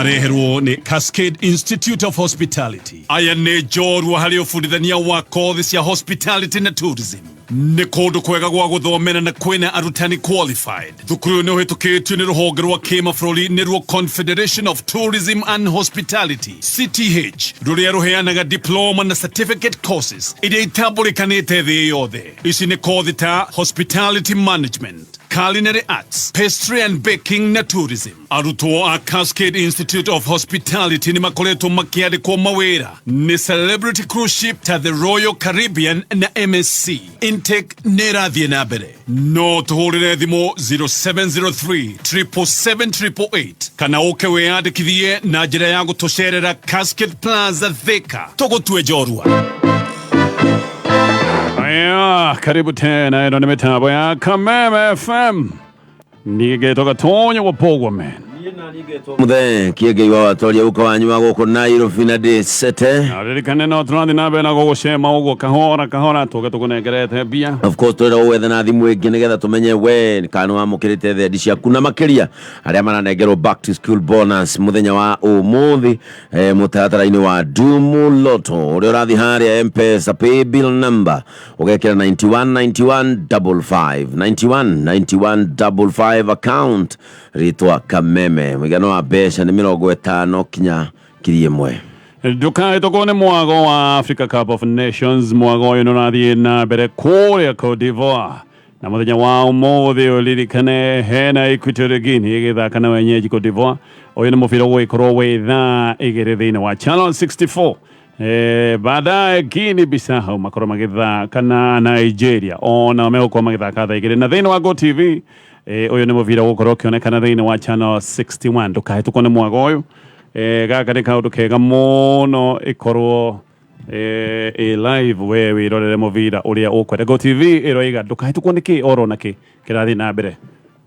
Tũrareherwo nĩ Cascade Institute of Hospitality. Aya nĩ njorua harĩ ũbundithania wa kothi cia hospitality na tourism. Nĩ kũndũ kwega gwa gũthomera na kwĩna arutani qualified. Thukuru ũyũ nĩ ũhĩtũkĩtio nĩ rũhonge rwa kĩmabũrũri nĩruo Confederation of Tourism and Hospitality CTH, rũrĩa rũheanaga diploma na certificate courses iria itambũrĩkanĩte thĩ yothe. Ici nĩ kothi ta hospitality management, culinary arts, pastry and baking na tourism. Arutwo a Cascade Institute of Hospitality nĩ makoretwo makĩandĩkwo mawĩra nĩ celebrity cruise ship ta the Royal Caribbean na MSC. Intake nĩ ĩrathiĩ na mbere. No tũhũrĩre thimũ 0703 777 kana ũke wĩyandĩkithie na njĩra ya gũtũcerera Cascade Plaza, Thika. Tũgũtue njorua. Aya, karibu tena. Ĩno nĩ mĩtambo ya Kameme FM. Niĩ ngetwo Gatonyo wa Pogwa Man. Muthe kiengei wa watoria uka wanyu wa gũkũ Nairobi na ndĩcete. Na ririkane no tũrathiĩ na mbere na gũgũcema ũguo kahora kahora tũke tũkũnengerete mbia. Of course twĩra ũgwethe na thimũ ĩngĩ nĩgetha tũmenye we kana nĩwamũkĩrĩte thendi ciaku, na makĩria arĩa maranengerwo back to school bonus mũthenya wa ũmũthĩ, mũtaratara-inĩ wa Dumu Lotto ũrĩa ũrathiĩ harĩa M-Pesa paybill number ũgekĩra 919155, 919155, account rĩtwa Kameme, mũigana wa mbeca nĩ 50 kinya 1,000. Ndũkahĩtũkwo nĩ mwago wa Africa Cup of Nations. Mwago ũyũ nĩ ũrathiĩ na mbere kũrĩa Cote d'Ivoire, na mũthenya wa ũmũthĩ ũririkane hena Equatorial Guinea ĩgĩthaka na wenyeji Cote d'Ivoire. Ũyũ nĩ mũbira ũgũgĩkorwo wĩ thaa 2 thĩinĩ wa channel 64. Baadaye Guinea Bissau makorwo magĩthaka na Nigeria, ona megũkorwo magĩthaka thaa 2 na thĩinĩ wa Go TV. Ũyũ nĩ mũbira ũgũkorwo ũkĩonekana thĩinĩ wa channel 61. Ndũkahĩtũkwo nĩ mwago ũyũ. Gaka nĩ kaũndũ kega mũno ĩkorwo ĩ live, we wĩrorere mũbira ũrĩa ũkwenda. Go TV ĩroiga ndũkahĩtũkwo nĩ kĩ oro na kĩ kĩrathiĩ na mbere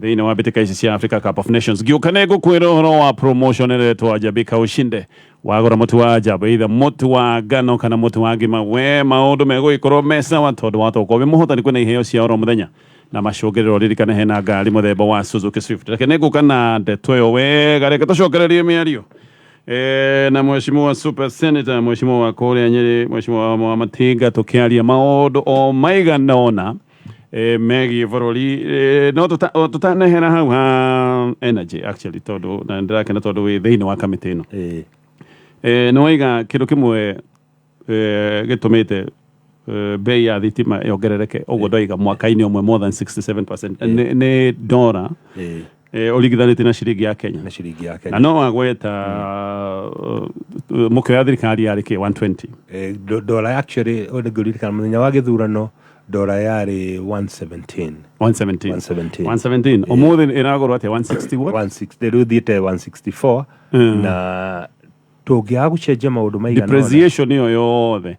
thĩinĩ wa mbĩtĩka ici cia Africa Cup of Nations. Ngĩũka nĩ ngũkwĩra ũhoro wa promotion ĩretwo Ajabika Ushinde. Wagũra mũtu wa Ajabu, either mũtu wa ngano kana mũtu wa ngima, we maũndũ megũgĩkorwo me sawa tondũ watoka wĩ mũhotani kwĩna iheo cia oro mũthenya na macũngĩrĩro. Ririkane hena ngari mũthemba wa Suzuki Swift. Reke nĩ ngũka na ndeto ĩyo wega, reke tũcokererie mĩario na mheshimiwa super senator, mheshimiwa wa kũrĩa Nyĩrĩ, mheshimiwa wa Matinga, tũkĩaria maũndũ o maigana ũna megiĩ bũrũri. No tũtanehera hau ha energy actually, tondũ na ndĩrakena tondũ wĩ thĩinĩ wa kamĩtĩ ĩno. Nĩ waiga kĩndũ kĩmwe gĩtũmĩte bei ya thitima yongerereke ũguo, ndoiga mwaka-inĩ ũmwe more than 67% nĩ dora ũringithanĩtie na ciringi ya Kenya. Na ciringi ya Na Kenya. no wagweta mũkĩoya thirikari yarĩ kĩ 120. Dora actually ngũririkana mũthenya wa gĩthurano dora yarĩ 117. 117. 117. 117. Ũmũthĩ ĩragũrwo atĩa? 160 what? 160, rĩu thiĩte 164, na tũngĩaga gũcenjia maũndũ maigana ũna. Depreciation ĩyo yothe.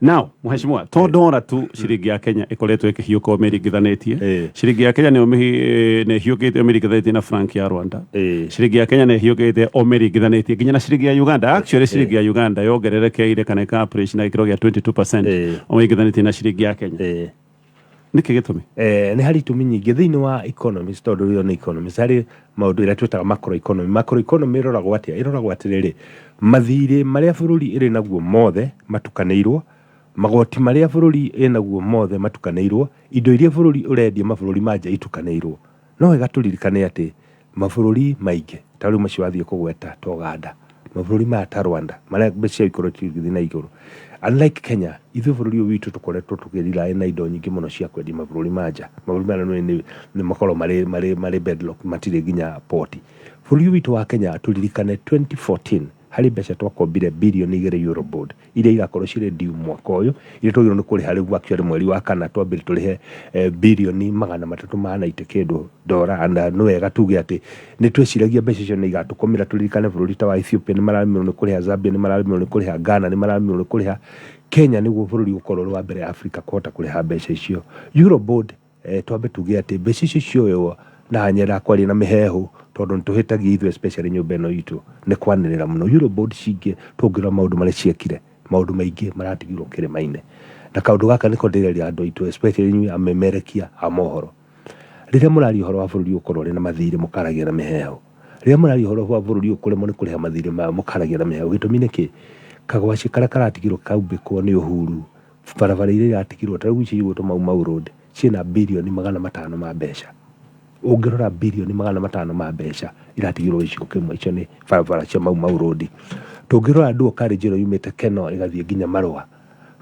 Now mheshimiwa, to dora tu, ciringi ya Kenya ĩkoretwo ĩkĩhiũka ũmĩringithanĩtie. Ciringi ya Kenya nĩ ĩhiũkĩte ũmĩringithanĩtie na franc ya Rwanda. Ciringi ya Kenya nĩ ĩhiũkĩte ũmĩringithanĩtie nginya na ciringi ya Uganda. Actually ciringi ya Uganda yongererekeire kana ĩka appreciate na gĩkĩro gĩa 22% ũmĩringithanĩtie na ciringi ya Kenya. Nĩkĩ gĩtũmi? Nĩ harĩ itũmi nyingĩ thĩinĩ wa economist, tondũ rĩo nĩ economist, harĩ maũndũ ĩrĩa twĩtaga macro economy. Macro economy ĩroragwo atĩa? Ĩroragwo atĩrĩrĩ, mathirĩ marĩa bũrũri ĩrĩ naguo mothe matukanĩirwo, magoti marĩa bũrũri ĩnaguo mothe matukanĩirwo, indo iria bũrũri ũrendia mabũrũri ma nja itukanĩirwo. No wega tũririkane atĩ mabũrũri maingĩ ta rĩu macio wathiĩ kũgweta, ta Uganda, mabũrũri maya ta Rwanda, marĩa mbeca ciao ikoretwo igĩthiĩ na igũrũ, unlike Kenya, ithuĩ bũrũri ũyũ witũ tũkoretwo tũkĩrely na indo nyingĩ mũno cia kwendia mabũrũri ma nja. Mabũrũri maya nĩ makoragwo marĩ bedlock, matirĩ nginya port. Bũrũri ũyũ witũ wa Kenya, tũririkane 2014 harĩ mbeca twakombire 2 birioni Eurobond iria igakorwo cirĩ due mwaka ũyũ, iria twagĩrĩirwo nĩ kũrĩha rĩu actually mweri wa 4, twambire tũrĩhe 390 birioni kĩndũ dora. And nĩ wega tuge atĩ nĩ tweciragia mbeca icio nĩ igatũkomera. Tũririkane bũrũri ta wa Ethiopia nĩ mararemirwo nĩ kũrĩha, Zambia nĩ mararemirwo nĩ kũrĩha, Ghana nĩ mararemirwo nĩ kũrĩha. Kenya nĩguo bũrũri ũkorwo ũrĩ wa mbere Africa kũhota kũrĩha mbeca icio Eurobond. Twambe tuge atĩ mbeca icio cioywo, na nyendaga kwaria na mĩhehu tondũ nĩ tũhĩtagia ithuĩ, especially nyũmba ĩno itũ nĩ kwanĩrĩra mũno. Eurobond cingĩ tũngĩrora maũndũ marĩa ciekire, maũndũ maingĩ maratigirwo kĩrĩma-inĩ, na kaũndũ gaka nĩko ndĩreria andũ aitũ, especially inyuĩ amemerekia a mohoro, rĩrĩa mũraria ũhoro wa bũrũri ũkorwo ũrĩ na mathirĩ, mũkaragia na mĩhehu. Rĩrĩa mũraria ũhoro wa bũrũri ũyũ kũremwo nĩ kũrĩha mathirĩ mayo, mũkaragia na mĩheehũ. Gĩtũmi nĩ kĩ? Kagwacĩ karĩa karatigirwo kaumbĩkwo nĩ Uhuru, barabara iria iratigirwo, ta rĩu ici igwĩtwo Mau Mau Road, ciĩna birioni 500 ma mbeca. Ũngĩrora birioni 500 ma mbeca iratigirwo gĩcigo kĩmwe, icio nĩ barabara cia Mau Mau Road. Tũngĩrora dual carriage ĩno yumĩte Kenol ĩgathiĩ nginya Marũa,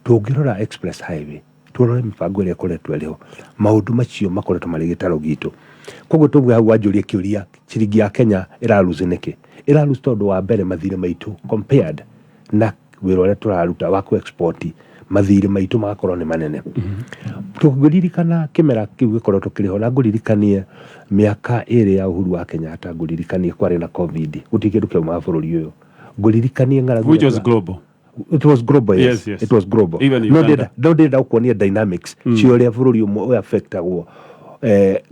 tũngĩrora Express Highway, tũrore mĩbango ĩrĩa ĩkoretwo ĩrĩ ho, maũndũ macio makoretwo marĩ gĩtarũ gitũ. Koguo tũguo hau wanjũria kĩũria, ciringi ya Kenya ĩra lose nĩkĩ? Ĩra lose tondũ wa mbere mathirĩ maitũ compared na wĩra ũrĩa tũraruta wa kũ export, mathirĩ maitũ magakorwo nĩ manene. Tũngĩririkana kĩmera kĩu gĩkoretwo kĩrĩ ho, na ngũririkanie mĩaka 2 ya Uhuru wa Kenyatta, ngũririkanie kwarĩ na COVID, gũtirĩ kĩndũ kĩaumaga bũrũri ũyũ. Ngũririkanie ng'aragu. Which was global. It was global, yes. Yes, yes. It was global. Even No Uganda. ndĩrenda, no ndĩrenda gũkuonia dynamics cia ũrĩa bũrũri ũmwe ũaffectagwo.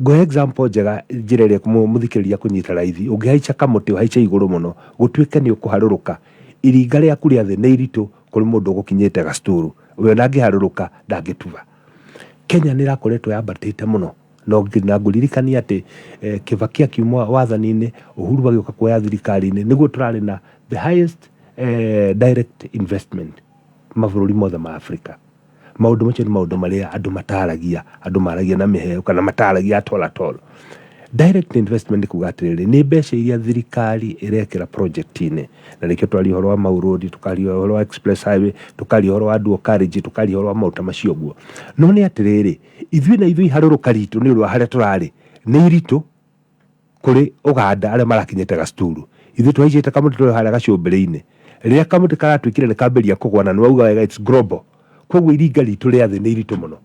Ngũhe example njega, njĩra ĩrĩa mũthikĩrĩria kũnyita raithi. Ũngĩhaica kamũtĩ ũhaice igũrũ mũno, gũtuĩke nĩ ũkũharũrũka, iringa rĩaku rĩa thĩ nĩ iritũ kũrĩ mũndũ ũgũkinyĩte gacturu. We ona angĩharũrũka ndangĩtuba. Kenya nĩ ĩrakoretwo yambatĩte mũno. No na ngũririkania atĩ Kibaki akiuma wathani-inĩ, Uhuru agĩũka kuoya thirikari-inĩ, nĩguo tũrarĩ na the highest direct investment mabũrũri mothe ma Africa. Maũndũ macio nĩ maũndũ marĩa andũ mataragia, andũ maragia na mĩheo kana mataragia at all at all. Direct investment nĩ kuga atĩrĩrĩ, nĩ mbeca iria thirikari ĩrekĩra project-inĩ, na nĩkĩo twaria ũhoro wa Mau Road, tũkaria ũhoro wa Express Highway, tũkaria ũhoro wa dual carriage, tũkaria ũhoro wa maũndũ ta macio ũguo. No nĩ atĩrĩrĩ, ithuĩ na ithuĩ iharũrũka ritũ nĩ ũndũ wa harĩa tũrarĩ nĩ iritũ kũrĩ Ũganda arĩa marakinyĩte gacturu. Ithuĩ tũhaicĩte kamũtĩ tũrĩ harĩa gacũmbĩrĩ-inĩ. Rĩrĩa kamũtĩ karatuĩkire nĩ kambĩrĩria kũgwa, na nĩ wauga wega, it's global, koguo iringa ritũ rĩa thĩ nĩ iritũ mũno,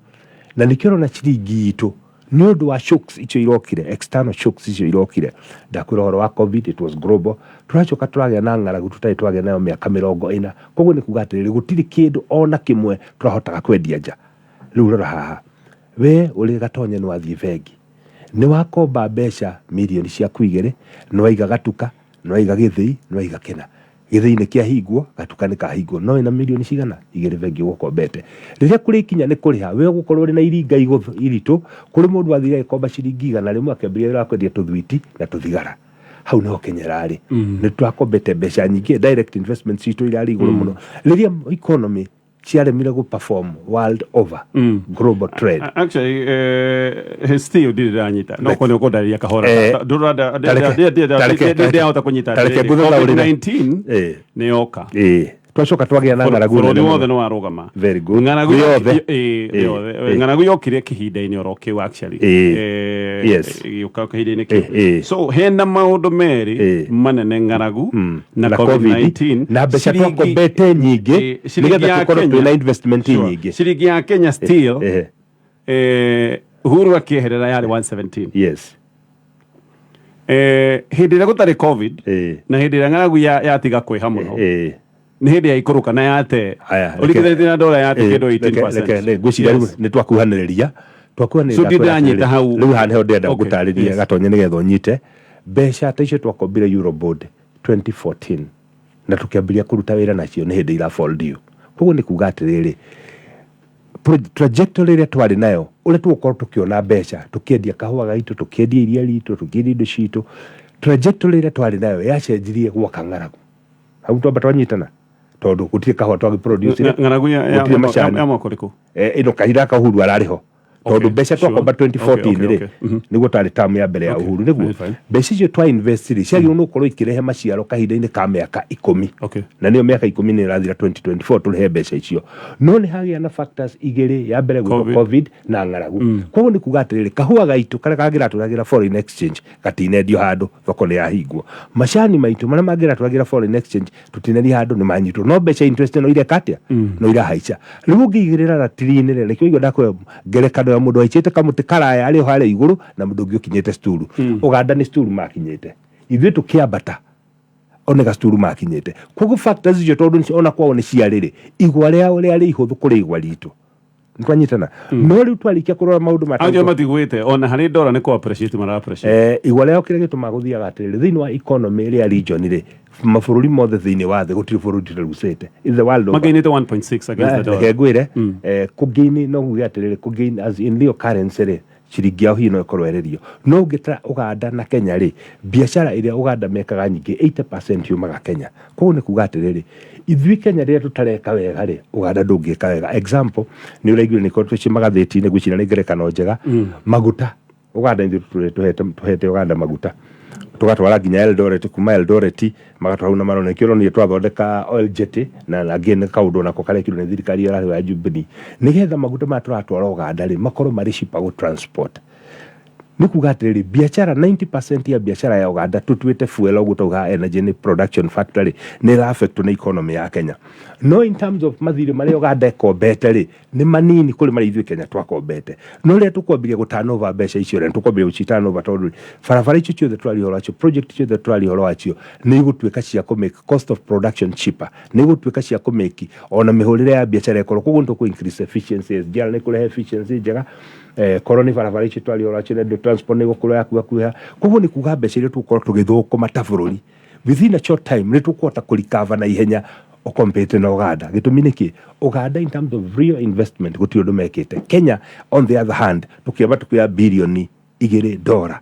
na nĩkĩo ũrona ciringi itũ nĩ ũndũ wa shocks icio irokire, external shocks icio irokire. Ndakwĩra ũhoro wa COVID, it was global. Tũracoka tũragĩa na ng'aragu tũtarĩ twagĩa nayo mĩaka 40. Koguo nĩ kuga atĩrĩrĩ, gũtirĩ kĩndũ ona kĩmwe tũrahotaga kwendia nja. Rĩu rora haha, we ũrĩ gatonye, nĩ wathiĩ bengi, nĩ wakomba mbeca mirioni ciaku 2, nĩ waiga gatuka, nĩ waiga gĩthĩi, nĩ waiga kĩna. Gĩthĩi nĩ kĩahingwo, gatuka nĩ kahingwo, no wĩna mirioni cigana? 2 bengi ũgũkombete. Rĩrĩa kũrĩkinya nĩ kũrĩha, we ũgũkorwo ũrĩ na iringa iritũ kũrĩ mũndũ wathire agĩkomba ciringi 100 akĩambĩrĩria wĩra wa kwendia tũthwiti na tũthigara. Hau nĩho Kenya ĩrarĩ. Nĩ twakombete mbeca nyingĩ, direct investment citũ irarĩ igũrũ mũno rĩrĩa economy ciaremire gũ perform world over, global trade. Actually, still ndirĩ ndĩranyita, no korwo nĩ ũkũndarĩria kahora. Ndĩrahota kũnyita. Tareke ngũthathaũrĩre. COVID-19 nĩ yoka. Ĩĩ, twacoka twagĩa na ng'aragu bũrũri nene wothe mũno. nĩ warũgama. Very good. Ng'aragu Thĩ yothe. Thĩ yothe. Ng'aragu yokire kĩhinda-inĩ oro kĩu actually. Ĩgĩũka kĩhinda-inĩ kĩu. So hena maũndũ merĩ manene, ng'aragu na na COVID, COVID-19, na mbeca twakombete nyingĩ ciringi nĩgetha ya tũkorwo Kenya- twĩna investment nyingĩ. Ciringi ya Kenya still, Uhuru akĩeherera yarĩ 117. Hĩndĩ ĩrĩa gũtarĩ COVID na hĩndĩ ĩrĩa ng'aragu yatiga kwĩha mũno, nĩ hĩndĩ ya ikũrũka na yate Aya, ũringithanĩtie na dola yate kĩndũ 18%. Ngwĩciria rĩu nĩ twakuhanĩrĩria, twakuhanĩrĩria. So ndindanyita hau. Rĩu haha nĩho ndĩrenda ngũtarĩrie, gatonye, nĩgetha ũnyite. Mbeca ta icio twakombire Eurobond 2014 na tũkĩambĩrĩria kũruta wĩra nacio nĩ hĩndĩ ira fall due. Koguo nĩ kuga atĩrĩrĩ, trajectory ĩrĩa twarĩ nayo, ũrĩa tũgũkorwo tũkĩona mbeca tũkĩendia kahũa gaitũ, tũkĩendia iria ritũ, tũkĩendia indo citũ, trajectory ĩrĩa twarĩ nayo yacenjirie gwaka ng'aragu. Hau twamba twanyitana, tondũ gũtirĩ kahũa twagĩproduce. Ng'aragu Gũtirĩ macani. ya mwaka ũrĩkũ? Ĩno kahinda ka Uhuru ararĩ ho, tondũ mbeca twakomba 2014 rĩ, nĩguo tarĩ term ya mbere ya Uhuru, nĩguo Fine, fine. mbeca icio twa invest rĩ, ciagĩrĩirwo nĩ gũkorwo ikĩrehe maciaro kahinda-inĩ ka mĩaka 10. Na nĩyo mĩaka 10 nĩ ĩrathira 2024 tũrĩhe mbeca icio, no nĩ hagĩa na factors igĩrĩ, ya mbere gwĩtwo COVID. COVID na ng'aragu. Koguo nĩ kuga atĩrĩrĩ, kahũa gaitũ karĩa kangĩratũragĩra foreign exchange gatinendio handũ, thoko nĩ yahingwo. Macani maitũ marĩa mangĩratũragĩra foreign exchange tũtinendia handũ, nĩ manyitwo. No mbeca interest no ireka atĩa? No irahaica. Rĩu ũngĩigĩrĩra ratiri-inĩ rĩ, nĩkĩo igua ndakũhe ngerekano ya mũndũ haicĩte kamũtĩ karaya arĩ o harĩa igũrũ na mũndũ ũngĩ ũkinyĩte sturu. Ũganda nĩ sturu makinyĩte, ithuĩ tũkĩambata one gacturu makinyĩte. Koguo factors icio, tondũ ona kwao nĩ ciarĩ rĩ, igwa rĩao rĩarĩ ihũthũ kũrĩ igwa ritũ. Nĩtwanyitana? No rĩu twarĩkia kũrora maũndũ Acio matatũ, matigwĩte ona harĩ dola nĩ kũ appreciate mara appreciate. Igwa rĩao kĩrĩa gĩtũmaga gũthiaga atĩrĩrĩ, thĩinĩ wa economy ĩrĩa region rĩ, mabũrũri mothe thĩinĩ wa thĩ, gũtirĩ bũrũri tũtarucĩte in the world over. Magainĩte 1.6 against the dollar. Reke ngwĩre, kũgain no kuge atĩrĩrĩ, kũgain as in real currency rĩ, Ciringi yao hihi no ĩkorwo ĩrĩrio. No ũngĩtara Ũganda na Kenya rĩ, biacara ĩrĩa Ũganda mekaga nyingĩ, 80% yumaga Kenya. Koguo nĩ kuga atĩrĩrĩ, ithuĩ Kenya rĩrĩa tũtareka wega rĩ, Ũganda ndũngĩka wega. Example, nĩ ũraiguire nĩ ikoretwo ciĩ magathĩti-inĩ, ngwĩciria nĩ ngerekano njega. Maguta, Ũganda ithuĩ tũtũrĩte tũhete Ũganda maguta, tũgatwara nginya Eldoret, kuma Eldoret magatwara hau na marona. Nĩkĩo ũronire twathondeka oil jetty, na again nĩ kaũndũ onako karekirwo nĩ thirikari ĩyo ĩrarĩ ya Jubilee, nĩgetha maguta maya tũratwara Ũganda rĩ, makorwo marĩ cheaper gũ transport. Nĩ kuga atĩrĩrĩ, biacara, 90% ya biacara ya Ũganda, tũtuĩte fuel ũguo taugaga energy nĩ production factor rĩ, nĩ ĩra affect nĩ economy ya Kenya. No in terms of mathirĩ marĩa Ũganda ĩkombete rĩ, nĩ manini kũrĩ marĩa ithuĩ Kenya twakombete. No rĩrĩa tũkwambirie gũ turn over mbeca icio rĩ, tũkwambirie gũci turn over, tondũ barabara icio ciothe tũraria ũhoro wacio, project ciothe tũraria ũhoro wacio, nĩ igũtuĩka cia kũ make cost of production cheaper, nĩ igũtuĩka cia kũ make ona mĩhũrĩre ya biacara ĩkorwo. Koguo nĩ tũkũ increase efficiency. SGR nĩ kũrehe efficiency njega. Korwo nĩ barabara icio twaria ũhoro wacio, na transport nĩ gũkorwo yakuhakuha. Koguo nĩ kuga mbeca iria tũgũkorwo tũgĩthũkũma ta bũrũri within a short time, nĩ tũkũhota kũrecover na ihenya ũcompete na Uganda. Gĩtũmi nĩ kĩ? Uganda in terms of real investment gũtirĩ ũndũ mekĩte. Kenya on the other hand, tũkĩamba tũkĩoya 2 birioni dora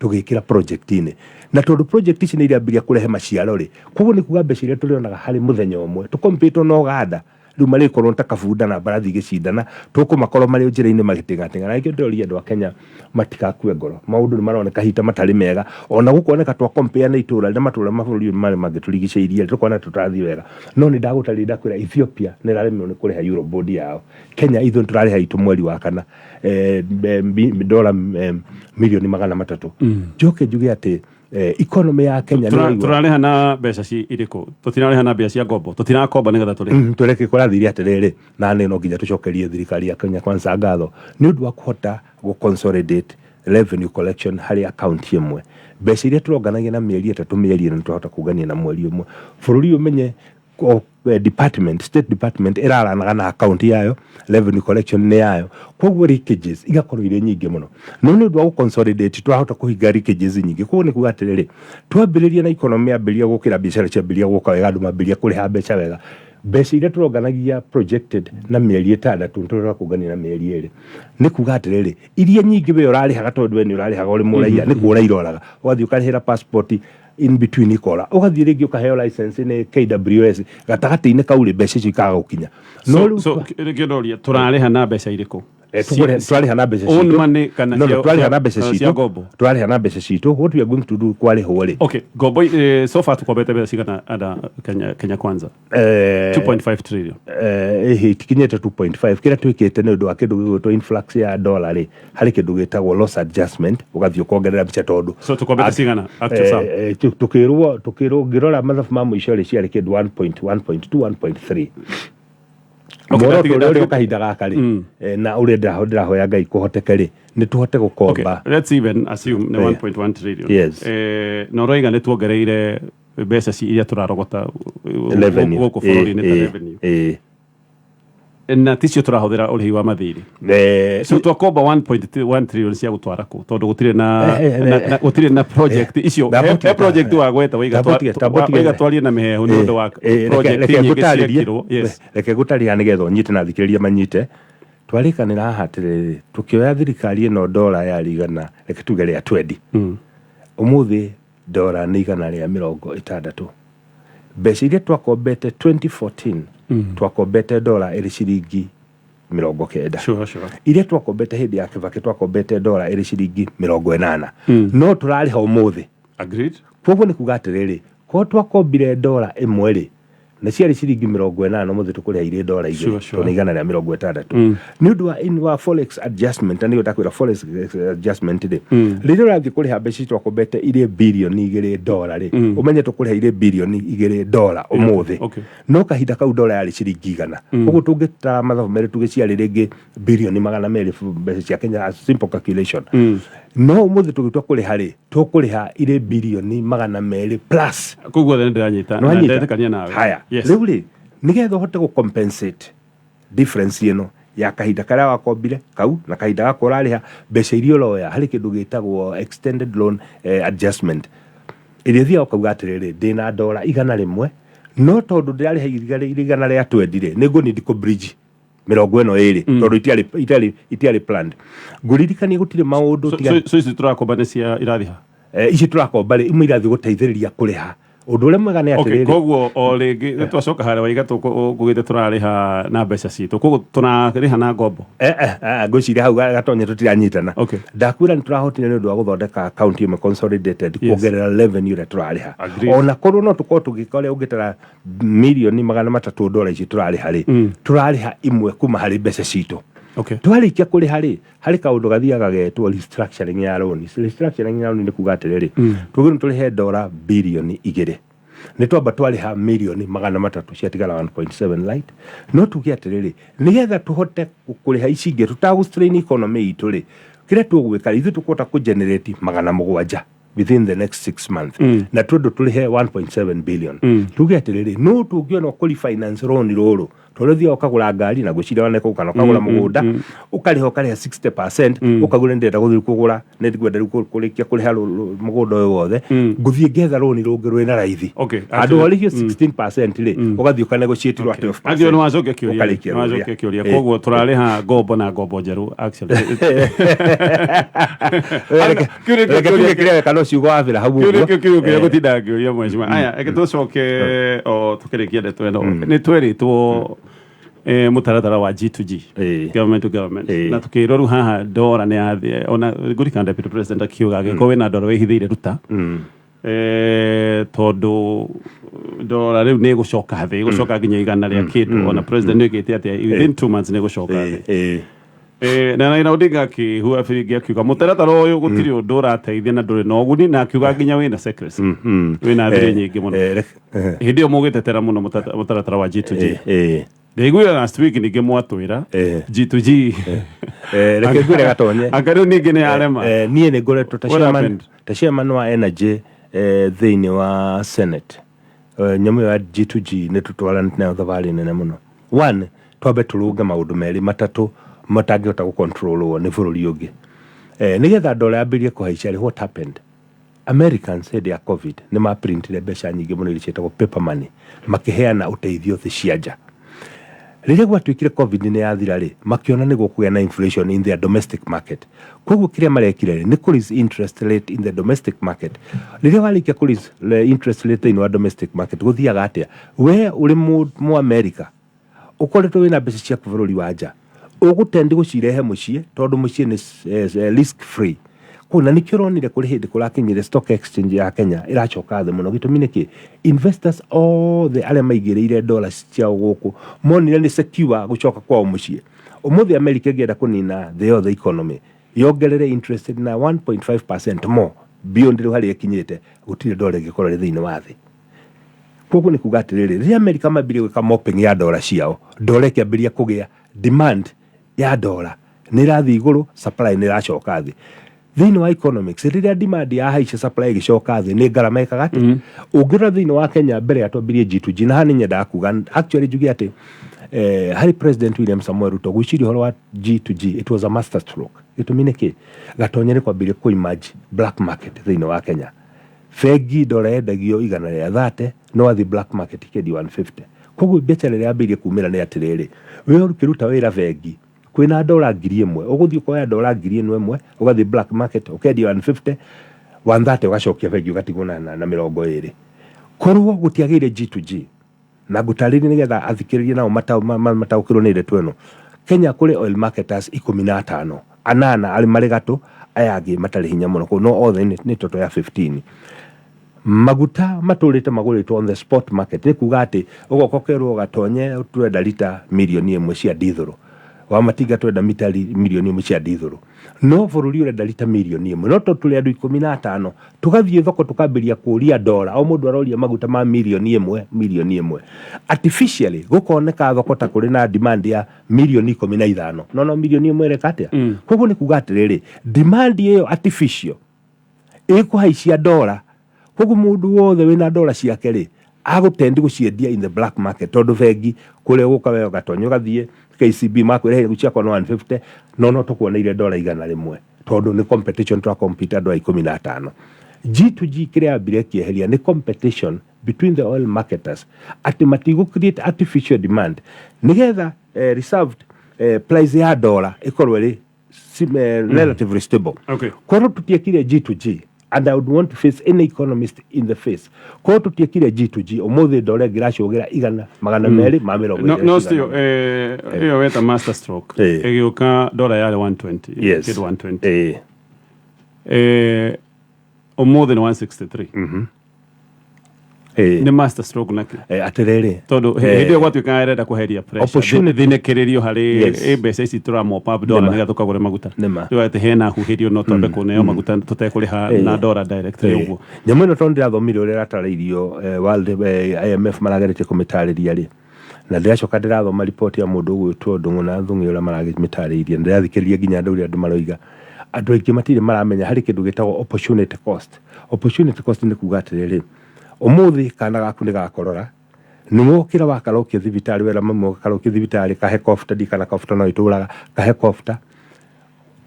tũgĩkĩra project-inĩ, na tondũ project ici nĩ irambĩrĩria kũrehe maciaro rĩ, koguo nĩ kuga mbeca iria tũrĩonaga harĩ mũthenya ũmwe tũkompĩtwo na Uganda rĩu marĩkorwo ta kabunda na mbarathi igĩcindana, tũkũmakorwo marĩ njĩra-inĩ magĩtĩngatĩnga. Na nĩkĩo ndĩroria andũ a Kenya matigakue ngoro. Maũndũ nĩ maroneka hita matarĩ mega, ona gũkoneka twa compare na itũra na matũra mabũrũri marĩa mangĩtũrigicĩirie, tũkona tũtarathiĩ wega. No nĩ ndagũtarĩria, ndakwĩra Ethiopia nĩ ĩraremirwo nĩ kũrĩha Eurobond yao. Kenya ithuĩ nĩ tũrarĩha itũ mweri wa kana, dola 300 milioni. Njoke njuge atĩ economy ya Kenya nĩ ĩraigua- Tũrarĩha na mbeca ci irĩkũ? Tũtirarĩha na mbia cia ngombo, tũtirakomba nĩgetha tũrĩhe. Tũreke kũrathire atĩrĩrĩ, na nĩ no nginya tũcokerie thirikari ya Kenya Kwanza ngatho nĩ ũndũ wa kũhota gũ consolidate revenue collection harĩ account ĩmwe. Mbeca iria tũronganagia na mĩeri 3, mĩeri 4, nĩ twahota kũngania na mweri ũmwe. Bũrũri ũmenye o, department, state department ĩraranaga na account yayo, revenue collection nĩ yayo, koguo leakages igakorwo irĩ nyingĩ mũno. No nĩ ũndũ wa gũ-consolidate twahota kũhinga leakages nyingĩ. Koguo nĩ kuga atĩrĩrĩ, twambĩrĩria na economy yambĩrĩria gũkĩra, biacara ciambĩrĩria gũka wega, andũ mambĩrĩria kũrĩha mbeca wega, mbeca iria tũronganagia projected na mĩeri 6, tũrora kũngania na mĩeri 2. Nĩ kuga atĩrĩrĩ, iria nyingĩ we ũrarĩhaga, tondũ we nĩ ũrarĩhaga ũrĩ mũraiya, nĩ kũra iroraga, ũgathiĩ ũkarĩhĩra passport, in between ikora, ũgathiĩ rĩngĩ ũkaheo license nĩ KWS, gatagatĩ-inĩ kau rĩ, mbeca icio ikaga gũkinya. No So rĩu so rĩngĩ ndoria, tũrarĩha na mbeca irĩkũ? Tũrarĩha na mbeca Own citũ. money kana No, tũrarĩha na mbeca cia citũ. Ngombo? Tũrarĩha na mbeca citũ. What we are going to do kwarĩhwo rĩ, Okay, ngombo, so far tukombete mbeca cigana ada Kenya Kwanza? 2.5 trillion. Ĩhĩ, itikinyĩte 2.5. Kĩrĩa twĩkĩte nĩ ũndũ wa kĩndũ gĩgwĩtwo influx ya dollar rĩ, harĩ kĩndũ gĩtagwo loss adjustment, ũgathiĩ ũkongerera mbeca tondũ So tukombete cigana actual sum? Tukĩrwo ngĩrora mathabu ma mũico rĩ, ciarĩ kĩndũ 1.1.2, 1.3. Okay, Muoroto ũrĩa ũrĩ o kahinda gaka rĩ, na ũrĩa ndĩrahoya Ngai kũhoteke rĩ, nĩ tũhote gũkomba. Let's even assume nĩ 1.1 trillion. Yes. Na ũroiga nĩ tuongereire mbeca ci iria tũrarogota revenue gũkũ bũrũri-inĩ ta revenue, na ticio tũrahũthĩra ũrĩhi wa mathirĩ. So twakomba 1.1 trillion cia gũtwara kũ, tondũ gũtirĩ na gũtirĩ na project icio? He project wagweta waiga waiga twarie na mĩhehu nĩ ũndũ wa project reke nyingĩ ngũtarĩrie. ciekirwo, yes. Reke ngũtarĩria nĩgetha ũnyite na thikĩrĩria manyite. Twarĩkanĩra haha atĩrĩrĩ, tũkĩoya thirikari ĩno ndora yarĩ igana, reke tuge rĩa 20. Ũmũthĩ ndora nĩ 160. Mbeca iria twakombete 2014, twakombete ndora ĩrĩ ciringi 90. Iria twakombete hĩndĩ ya Kĩbakĩ, twakombete ndora ĩrĩ ciringi 80, no tũrarĩha ũmũthĩ. Agreed. Koguo nĩ kuga atĩrĩrĩ, korwo twakombire ndora ĩmwe rĩ, na ciarĩ ciringi 80, mũthĩ tũkũrĩha irĩ ndora 2, tondũ nĩ 160 nĩ ũndũ wa wa forex adjustment. Na nĩyo ndakwĩra forex adjustment rĩ, rĩrĩa ũrathiĩ kũrĩha mbeca ici twakombete irĩ 2 birioni ndora rĩ, ũmenye tũkũrĩha irĩ 2 birioni ndora ũmũthĩ. No kahinda kau ndora yarĩ ciringi 100. Koguo tũngĩtara mathabu merĩ, tuge ciarĩ rĩngĩ 200 birioni mbeca cia Kenya, a simple calculation. No ũmũthĩ tũgĩtua kũrĩha rĩ, tũkũrĩha irĩ 200 birioni plus. Koguo othe nĩ ndĩranyita na Nĩwanyita? ndetĩkania nawe. Haya. Yes. Rĩu rĩ, nĩgetha ũhote gũ compensate difference ĩno ya kahinda karĩa wakombire kau na kahinda gaka ũrarĩha mbeca iria ũroya, harĩ kĩndũ gĩtagwo extended loan adjustment, ĩrĩa ĩthiaga ũkauga atĩrĩrĩ, ndĩna ndora 100, no tondũ ndĩrarĩha 120 rĩ, nĩ ngũ need kũ bridge Mĩrongo ĩno ĩrĩ, tondũ itiarĩ planned. Ngũririkanie gũtirĩ maũndũ tiga So ici tũrakomba nĩ cia irathiha? Ici tũrakomba rĩ, imwe irathiĩ gũteithĩrĩria kũrĩha. Ũndũ ũrĩa mwega nĩ atĩrĩrĩ, Koguo o rĩngĩ nĩ twacoka harĩa waiga tũkugĩte tũrarĩha na mbeca citũ, koguo tũrarĩha na ngombo? Ngwĩciria hau gatonye tũtiranyitana. Ndakwĩra nĩ tũrahotire nĩ ũndũ wa gũthondeka account ĩmwe consolidated, kuongerera revenue ĩrĩa tũrarĩha. Ona korwo no tũkorwo tũgĩka ũrĩa ũngĩtara 300,000,000 ndora ici tũrarĩha rĩ, tũrarĩha imwe kuma harĩ mbeca citũ. Twarĩkia kũrĩha rĩ, harĩ kaũndũ gathiaga getwo restructuring ya loan. Restructuring ya loan nĩ kuga atĩrĩrĩ, tũgĩrwo nĩ tũrĩhe ndora 2 birioni, nĩ twamba twarĩha 300,000,000, ciatigara 1.7, right? No tuge atĩrĩrĩ, nĩgetha tũhote kũrĩha ici ingĩ tũtagũ strain economy itũ rĩ, kĩrĩa tũgwĩka rĩ, ithuĩ tũkũhota kũ generate 700 within the next 6 months, na tondũ tũrĩhe 1.7 billion, tuge atĩrĩrĩ, no tũngĩona kũ refinance loan rũrũ, tondũ ũthiaga ũkagũra ngari na ngwĩciria waneka kana ũkagũra mũgũnda, ũkarĩha 60%, ũkagũra, ndĩrenda gũthiĩ kũgũra, nĩ ngwenda rĩu kũrĩkia kũrĩha mũgũnda ũyũ wothe, ngũthiĩ ngetha rũni rũngĩ rwĩna raithi. Handũ ũrĩhio 16% rĩ, ũgathiĩ ũkanegotiate rwa 12%. Actually, nĩ wacokia kĩũria. Ũkarĩkia Nĩ wacokia rũrĩa. kĩũria. Koguo tũrarĩha ngombo na ngombo njerũ actually. Kĩũria Reke tuge kĩrĩa weka no ciugo wabĩra hau kĩũria ũguo. kĩu kĩu kĩrĩa gũtinda ngĩũria mheshimiwa. Aya, reke tũcoke o tũkĩrĩkia ndeto ĩno. Nĩ twerĩtwo mũtaratara wa G2G, government to government, na tukĩrwo rĩu haha ndora nĩ yathĩ. Ona ngũririkana deputy president akiuga angĩkorwo wĩna ndora wĩhithĩire ruta, tondũ ndora rĩu nĩ ĩgũcoka thĩ, ĩgũcoka nginya igana rĩa kĩndũ. Ona president nĩ oigĩte atĩ within 2 months nĩ ĩgũcoka thĩ. Na Raila Odinga akĩhua biringi akiuga mũtaratara ũyũ gũtirĩ ũndũ ũrateithia na ndũrĩ na ũguni, na akiuga nginya wĩna secrecy, wĩna thiri nyingĩ mũno. Hĩndĩ ĩyo mũgĩtetera mũno mũtaratara wa G2G. Ndaiguire last week ningĩ mwatwĩra G2G Reke ngwĩre gatonye. Anga rĩu ningĩ nĩ yarema? Niĩ nĩ ngoretwo ta What chairman, happened? ta chairman wa energy thĩinĩ wa Senate. Nyamũ ĩyo ya G2G nĩ tũtwaranĩte nayo thabarĩ nene mũno. One, twambe tũrũnge maũndũ merĩ matatũ matangĩhota gũcontrolwo nĩ bũrũri ũngĩ. Nĩgetha ndora yambĩrĩrie kũhaica rĩ, what happened? Americans hĩndĩ ya COVID nĩ maprintire mbeca nyingĩ mũno iria ciĩtagwo paper money, makĩheana ũteithio thĩ cia nja. Rĩrĩa gwatuĩkire COVID nĩ yathira rĩ, makĩona nĩ gũkũgĩa na inflation in their domestic market. Koguo kĩrĩa marekire rĩ, nĩ kũ raise interest rate in the domestic market. Rĩrĩa warĩkia kũ raise interest rate thĩinĩ wa domestic market, gũthiaga atĩa? We ũrĩ mũ America ũkoretwo wĩna mbeca ciaku bũrũri wa nja, ũgũtendi gũcirehe mũciĩ tondũ mũciĩ nĩ risk free. Koguo na nĩkĩo ũronire kũrĩ hĩndĩ kũrakinyire stock exchange ya Kenya ĩracoka thĩ mũno. Gĩtũmi nĩ kĩ? Investors othe arĩa maigĩrĩire dollars ciao gũkũ monire nĩ secure gũcoka kwao mũciĩ. Ũmũthĩ America ĩngĩenda kũnina thĩ yothe economy, yongerere interest na 1.5% more beyond rĩu harĩa ĩkinyĩte, gũtirĩ dola ĩngĩkorwo ĩrĩ thĩinĩ wa thĩ. Koguo nĩ kuga atĩrĩrĩ, rĩrĩa America mambirie gwĩka mopping ya ndora ciao, ndora ĩkĩambĩrĩria kũgĩa demand ya ndora nĩ ĩrathiĩ igũrũ, supply nĩ ĩracoka thĩ. Thĩinĩ wa economics, rĩrĩa demand ya haica, supply ĩgĩcoka thĩ, nĩ ngarama ĩkaga atĩ ũngĩrora thĩinĩ wa Kenya mbere ya twambirie G2G. Na haha nĩ nyendaga kuga actually njuge atĩ harĩ President William Samoei Ruto gwĩciria ũhoro wa G2G, it was a master stroke. Gĩtũmi nĩ kĩ? Gatonye nĩ kwambirie kũ emerge black market thĩinĩ wa Kenya. Bengi ndora yendagio 130, no wathiĩ black market ĩkendio 150. Koguo biacara ĩrĩa yambĩrĩirie kumĩra nĩ atĩrĩrĩ, we ũkĩruta wĩra bengi kwĩna ndora 1000, ũgũthiĩ ũkoya ndora ngiri ĩno ĩmwe, ũgathiĩ black market ũkendia 150, 130 ũgacokia bengi, ũgatigwo na 20. Korwo gũtiagĩire G2G, na ngũtarĩrie nĩgetha athikĩrĩrie nao mataũkĩrwo nĩ ndeto ĩno, Kenya kũrĩ oil marketers 15, anana arĩ marĩ gatũ, aya angĩ matarĩ hinya mũno. Koguo no othe nĩ total ya 15. Maguta matũrĩte magũrĩtwo on the spot market, nĩ kuga atĩ ũgoka ũkerwo gatonye twenda rita 1 million cia ndithũrũ, Wamatinga twenda mita 1 million cia ndithũrũ, no bũrũri ũrenda rita 1 million, no tondũ tũrĩ andũ 15, tũgathiĩ thoko tũkambĩria kũria ndora, o mũndũ aroria maguta ma 1 million, 1 million. Artificially gũkoneka thoko ta kũrĩ na demand ya 15 million, no 1 million ĩreka atĩa? Koguo nĩ kuga atĩrĩrĩ, demand ĩyo artificial ĩkũhaicia ndora. Koguo mũndũ wothe wĩna ndora ciake rĩ, agũtendi gũciendia in the black market, tondũ bengi kũrĩa ũgũka we ũgatonya ũgathiĩ KCB makwĩra ciakwa no 150, no tũkuoneire ndora 100, tondũ nĩ competition twa compete andũ a 15. G2G kĩrĩa yambire kĩeheria nĩ competition between the oil marketers, atĩ matigũ create artificial demand nĩgetha reserved Price ya dollar ĩkorwo ĩrĩ relatively stable. Korwo tũtiekire G to G, and I would want to face any economist in the face, korwo tũtiekire G to G, ũmũthĩ ndora ĩngĩracũgĩra 220. No, no, still ĩyo weta master stroke ĩgĩũka, dola yarĩ 120. Kĩndũ 120. Ũmũthĩ nĩ 163. Nĩ master stroke nakĩ? Atĩrĩrĩ, tondũ hĩndĩ ĩyo gwatuĩka ĩrenda kweheria pressure, thinĩkĩrĩrio harĩ ĩ mbeca ici tũra mop up dola nĩgetha tũkagũre maguta. Rĩu atĩ hena huhĩrio no twambe kũneo maguta tũtekũrĩha na dola directly ũguo. Nyamũ ĩno, tondũ ndĩrathomire ũrĩa ĩratarĩirio, World IMF marageretie kũmĩtarĩria rĩ, na ndĩracoka ndĩrathoma riboti ya mũndũ ũgwĩtwo Ndũng'ũ na Thũng'ĩ ũrĩa maragĩmĩtarĩiria, na ndĩrathikĩrĩria nginya andũ ũrĩa andũ maroiga, andũ aingĩ matirĩ maramenya harĩ kĩndũ gĩtagwo opportunity cost. Opportunity cost nĩ kuga atĩrĩrĩ, ũmũthĩ kana gaku nĩ gakorora, nĩ wokĩra wakarokia thibitarĩ, wera mamu karokia thibitarĩ, kahe kofta ndi kana kofta no ĩtũraga kahe kofta.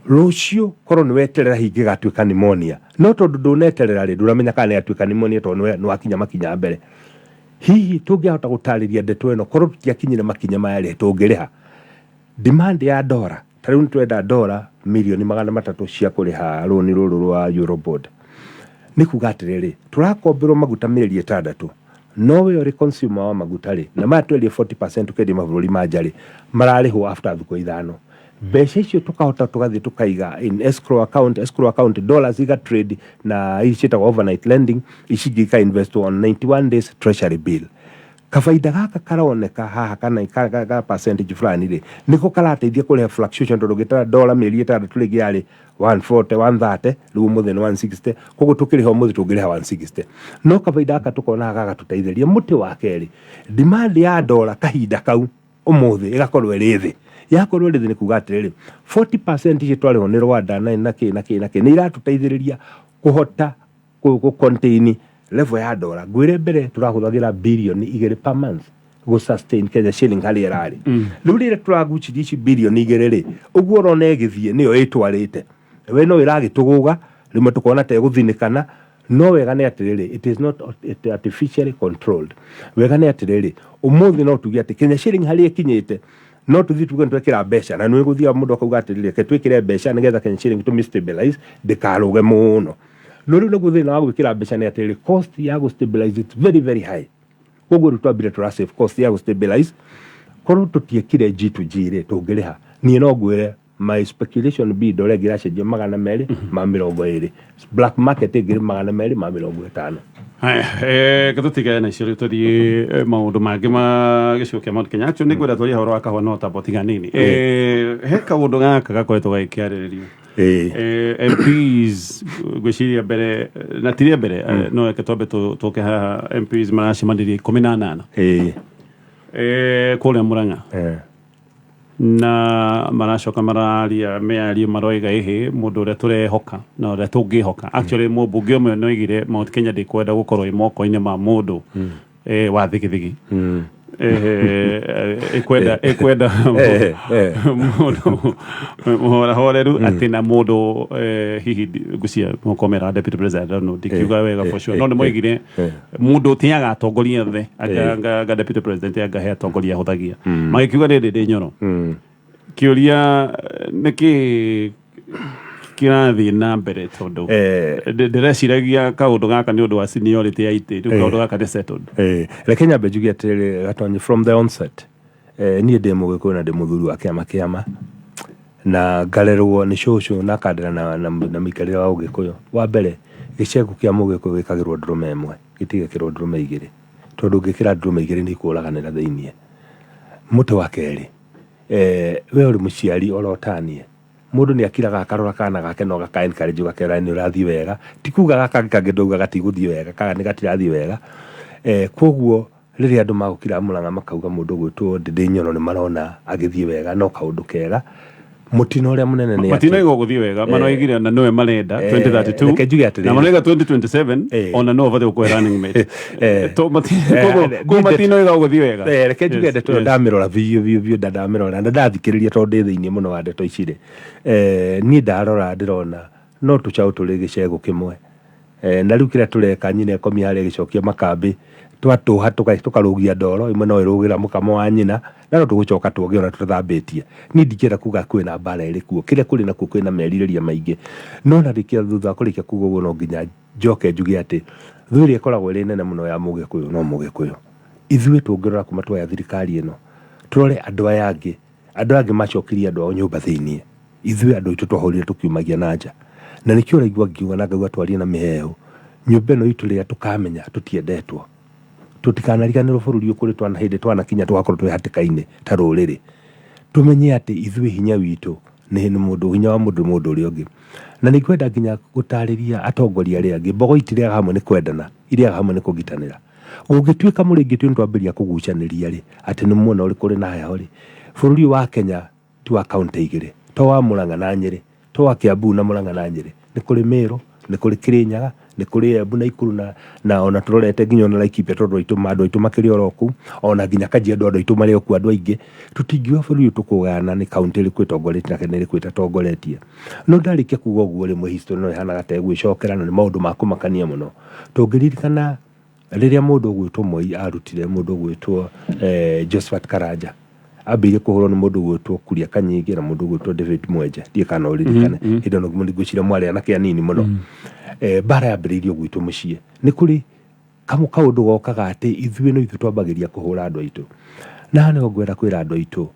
Rũciũ korwo nĩ weterera hingĩ gatuĩka pneumonia, no tondũ ndũneterera rĩ, ndũramenya kana nĩ yatuĩka pneumonia tondũ nĩ wakinya makinya mbere. Hihi tũngĩahota gũtarĩria ndeto ĩno, korwo tũtiakinyire makinya maya rĩ, tũngĩrĩha demand ya ndora ta rĩu nĩ twenda ndora mirioni 300 cia kũrĩha rũni rũrũ rwa Eurobond. Nĩ kuga atĩrĩrĩ, tũrakomberwo maguta mĩeri 6, no we ũrĩ consumer wa maguta rĩ, na maya twerie 40% tũkendia mabũrũri ma nja rĩ, mararĩhwo after thikũ 5. Mbeca icio tũkahota tũgathiĩ tũkaiga in escrow account. Escrow account, dollars iga trade na ici ciĩtagwo overnight lending, ici ingĩ ika invest on 91 days treasury bill. Kabaida gaka karoneka haha kana ka percentage fulani rĩ, nĩko karateithia kũrehe fluctuation, tondũ ũngĩtara dola mĩeri 6 rĩngĩ yarĩ 140, 130, rĩu ũmũthĩ nĩ 160. Koguo tũkĩrĩha ũmũthĩ tũngĩrĩha 160, no kabaida gaka tũkona gagatũteithĩria. Mũtĩ wa kerĩ, demand ya dola kahinda kau ũmũthĩ ĩgakorwo ĩrĩ thĩ. Yakorwo ĩrĩ thĩ, nĩ kuga atĩrĩrĩ, 40% icio twarĩhwo nĩ Rwanda na kĩ na kĩ na kĩ nĩ iratũteithĩrĩria kũhota kũ contain level ya dola. Ngwĩre mbere tũrahũthagĩra birioni 2 per month gũ sustain Kenya shilling harĩa ĩrarĩ. Rĩu rĩrĩa tũraguciria ici birioni 2 rĩ, ũguo ũrona ĩgĩthiĩ nĩyo ĩtwarĩte we, no ĩragĩtũgũga rĩmwe tũkona ta ĩgũthinĩkana. No wega nĩ atĩrĩrĩ, it is not artificially controlled. Wega nĩ atĩrĩrĩ, ũmũthĩ no tuge atĩ Kenya shilling harĩa ĩkinyĩte, no tũthiĩ tuge nĩtwekĩra mbeca, na nĩ gũthiaga mũndũ akauga atĩrĩrĩ, reke twĩkĩre mbeca nĩgetha Kenya shilling tũmĩ stabilize ndĩkarũge mũno. No rĩu naguo thĩna wa gwĩkĩra mbeca nĩ atĩrĩrĩ, cost ya gũ stabilize, it's very very high. Koguo rĩu twambire tũra save cost ya gũ stabilize. Korwo tũtiekire G to G rĩ, tũngĩrĩha, niĩ no ngwĩre my speculation be ndore ĩngĩracenjia 220, black market ĩngĩrĩ 250. Haya, tũtigane na icio rĩu, tũthiĩ maũndũ mangĩ ma gĩcigo kĩa Mount Kenya. Actually, nĩngwenda twarie ũhoro wa kahũa, no tamba tiga nini. He kaũndũ gaka gakoretwo gagĩkĩarĩrĩrio. MPs ngwĩciria mbere na tiria mbere, no reke twambe tũke haha. MPs maracemanirie 18 kũrĩa Murang'a na maracoka mararia mĩario, maroiga ĩhĩ mũndũ ũrĩa tũrehoka na ũrĩa tũngĩhoka. Actually, mũmbunge ũmwe noigire Mount Kenya ndĩkwenda gũkorwo ĩ moko-inĩ ma mũndũ wa thigithigi. Ĩkwenda mũndũ mũhoreru, atĩ na mũndũ hihi ngwĩciria mũkomera deputy president, I don't know, ndikiuga wega for sure, no nĩ moigire mũndũ ũtĩaga atongoria othe, anga deputy president, anga he atongoria ahũthagia, magĩkiuga rĩrĩ ndĩ nyoro. Kĩũria, nĩkĩ kĩrathiĩ na mbere? Tondũ ndĩreciragia kaũndũ gaka nĩ ũndũ wa seniority ya itĩ, rĩu kaũndũ gaka nĩ settled. Reke nyambe njuge atĩrĩrĩ, Gatonyi, from the onset, niĩ ndĩ Mũgĩkũyũ na ndĩ mũthuri wa kĩama kĩama na ngarerwo nĩ cũcũ na akandera na mĩikarĩre wa Ũgĩkũyũ. Wa mbere, gĩcegũ kĩa Mũgĩkũyũ gĩkagĩrwo ndũrũme ĩmwe, gĩtigekĩrwo ndũrũme igĩrĩ, tondũ ũngĩkĩra ndũrũme igĩrĩ nĩ ikũraganĩra thĩiniĩ. Mũtĩ wa kerĩ, we ũrĩ mũciari orotanie, mũndũ nĩ akiraga akarora kana gake no gaka encourage, ũgakera nĩ ũrathiĩ wega, ti kuga gaka kangĩ ndauga gatigũthiĩ wega kana nĩ gatirathiĩ wega. Koguo rĩrĩa andũ magũkira Mũrang'a makauga mũndũ ũgwĩtwo Ndĩndĩ Nyoro nĩ marona agĩthiĩ wega, no kaũndũ kega. Mũtino ũrĩa mũnene nĩ atĩ Matinoiga ũgũthiĩ wega, manoigire na nĩwe marenda 2032. Reke njuge atĩrĩrĩ. Na manoiga 2027 ona nĩwe ũbatiĩ gũkũhe running mate. Koguo matinoiga ũgũthiĩ wega. Reke njuge ndeto ĩyo ndamĩrora biũ biũ biũ, ndamĩrora na ndathikĩrĩria, tondũ ndĩ thĩiniĩ mũno wa ndeto ici rĩ, niĩ ndarora ndĩrona no tũcaũ tũrĩ gĩcegũ kĩmwe. Na rĩu kĩrĩa tũreka, nyina ĩkomia harĩa ĩgĩcokia makambĩ, twatũha tũkarũgia ndoro ĩmwe, no ĩrũgĩra mũkamo wa nyina. Na no tũgũcoka tuoge ona tũtathambĩtie. Niĩ ndingĩenda kuga kwĩna mbara ĩrĩ kuo. Kĩrĩa kũrĩ nakuo kwĩna merirĩria maingĩ. No na rĩkia thutha wa kũrĩkia kuga ũguo no nginya njoke njuge atĩ thũ ĩrĩa ĩkoragwo ĩrĩ nene mũno ya Mũgĩkũyũ no Mũgĩkũyũ. Ithuĩ tũngĩrora kuma twoya thirikari ĩno, tũrore andũ aya angĩ, andũ aya angĩ macokirie andũ ao nyũmba thĩiniĩ. Ithuĩ andũ aitũ twahũrire tũkiumagia na nja. Na nĩkĩo ũraigua ngiuga na ngaigua twarie na mĩheehũ. Nyũmba ĩno itũ rĩrĩa tũkamenya tũtiendetwo, tũtikanariganĩrwo bũrũri ũyũ kũrĩ twana hĩndĩ twanakinya tũgakorwo twĩ hatĩka-inĩ ta rũrĩrĩ. Tũmenye atĩ ithuĩ hinya witũ nĩ mũndũ, hinya wa mũndũ nĩ mũndũ ũrĩa ũngĩ. Na nĩ ngwenda nginya gũtarĩria atongoria arĩa angĩ, mbogo itirĩaga hamwe nĩ kwendana, irĩaga hamwe nĩ kũgitanĩra. Gũngĩtuĩka mũrĩngĩti nĩ twambĩrĩria kũgucanĩria rĩ, atĩ nĩ mwena ũrĩkũ ũrĩ na heho rĩ, bũrũri ũyũ wa Kenya ti wa kaũntĩ igĩrĩ, to wa Murang'a na Nyĩrĩ, to wa Kiambu na Murang'a na Nyĩrĩ, nĩ kũrĩ Meru, nĩ kũrĩ Kirinyaga, nĩ kũrĩ Embu na Nakuru na ona tũrorete nginya ona Laikipia tondũ aitũ andũ aitũ makĩrĩ oro kũu, ona nginya Kajiado andũ aitũ marĩ o kuo andũ aingĩ. Tũtingiuga bũrũri ũyũ tũkũgayana nĩ kaũntĩ ĩrĩkũ ĩtongoretie na nĩ ĩrĩkũ ĩtatongoretie. No ndarĩkia kuga ũguo rĩmwe history no ĩhanaga ta ĩgwĩcokera na nĩ maũndũ ma kũmakania mũno. Tũngĩririkana rĩrĩa mũndũ ũgwĩtwo Moi arutire mũndũ ũgwĩtwo Josephat Karanja, ambĩrĩirie kũhũrwo nĩ mũndũ ũgwĩtwo Kuria Kanyingi na mũndũ ũgwĩtwo David Mwenje, ndiũĩ kana no ũririkane. Hĩndĩ ĩyo ngwĩciria mwarĩ anake anini mũno. Mbara yambĩrĩirio gwitũ mũciĩ. Nĩ kũrĩ kaũndũ gokaga atĩ ithuĩ no ithuĩ twambagĩrĩria kũhũra andũ aitũ. Na haha nĩho ngwenda kwĩra andũ aitũ,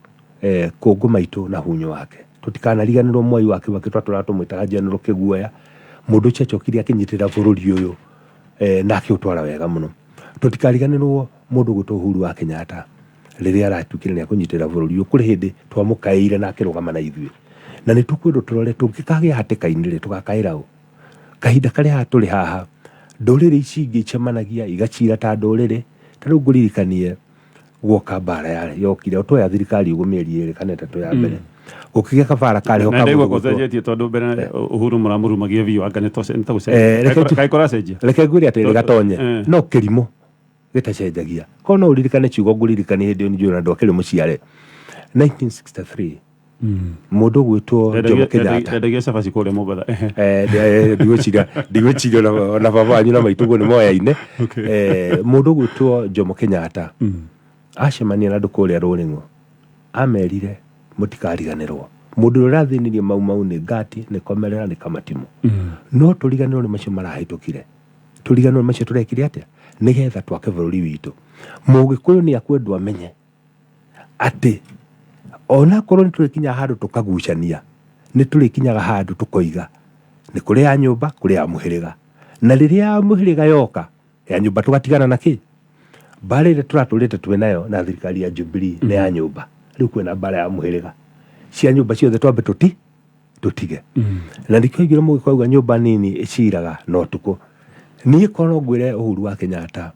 kũngũ maitũ na hunyũ wake. Tũtikanariganĩrwo Mwai wa Kibaki twatũraga tũmwĩtaga General Kĩguoya, mũndũ ũcio acokire akĩnyitĩrĩra bũrũri ũyũ na akĩũtwara wega mũno. Tũtikariganĩrwo mũndũ ũgwĩtwo Uhuru wa Kenyatta rĩrĩa aratuĩkire nĩ akũnyitĩrĩra bũrũri ũyũ, kũrĩ hĩndĩ twamũkaĩire na akĩrũgama na ithuĩ. Na nĩ tũkwendwo tũrore tũngĩkagĩa hatĩka-inĩ rĩ, tũgakaĩra ũ? Kahinda karĩa haha tũrĩ haha, ndũrĩrĩ ici ingĩ icemanagia igacira ta ndũrĩrĩ, ta rĩu ngũririkanie guoka mbara yokire, o twoya thirikari ũguo mĩeri 2 kana 3 ya mbere, gũkĩgĩa kabara karĩ ho Na ka ndaigua mũndũ gwĩtwo gũcenjetie tondũ mbere Uhuru mũramũrumagia biũ anga nĩ Reke tagũcenjia kũracenjia. Reke ngwĩre atĩrĩrĩ Gatonye, no kĩrimũ gĩtacenjagia. Korwo no ũririkane ciugo ngũririkanie hĩndĩ ĩyo nĩ njũĩ ona ndwakĩrĩ mũciare. 1963 mũndũ ũgwĩtwo Jomo Kenyatta Ndendagia cabaci kũrĩa Mombatha. Ehe. Ndigwĩciria ona baba wanyu na maitũ nĩ moyaine. Mũndũ ũgwĩtwo Jomo Kenyatta acemania na andũ kũrĩa Rũrĩng'o, amerire mũtikariganĩrwo mũndũ ũrĩa ũrathĩnirie Mau Mau nĩ Ngati, nĩ Komerera, nĩ Kamatimũ. No tũriganĩrwo nĩ macio marahĩtũkire, tũriganĩrwo nĩ macio tũrekire atĩa nĩgetha twake bũrũri witũ. Mũgĩkũyũ nĩ akwendwo amenye atĩ onakorwo nĩ tũrĩkinyaga handũ tũkagucania, nĩ tũrĩkinyaga handũ tũkoiga nĩ kũrĩ ya nyũmba, kũrĩ ya mũhĩrĩga, na rĩrĩa ya mũhĩrĩga yoka ya nyũmba tũgatigana na kĩ mbara ĩrĩa tũratũrĩte twĩ nayo na thirikari ya Jubilee nĩ ya nyũmba. Rĩu kwĩna mbara ya mũhĩrĩga, cia nyũmba ciothe twambe tũtige. Na nĩkĩo aigire mũgĩkũyũ auga nyũmba nini ĩciraga na ũtukũ. Niĩ korwo ngwĩre Uhuru wa Kenyatta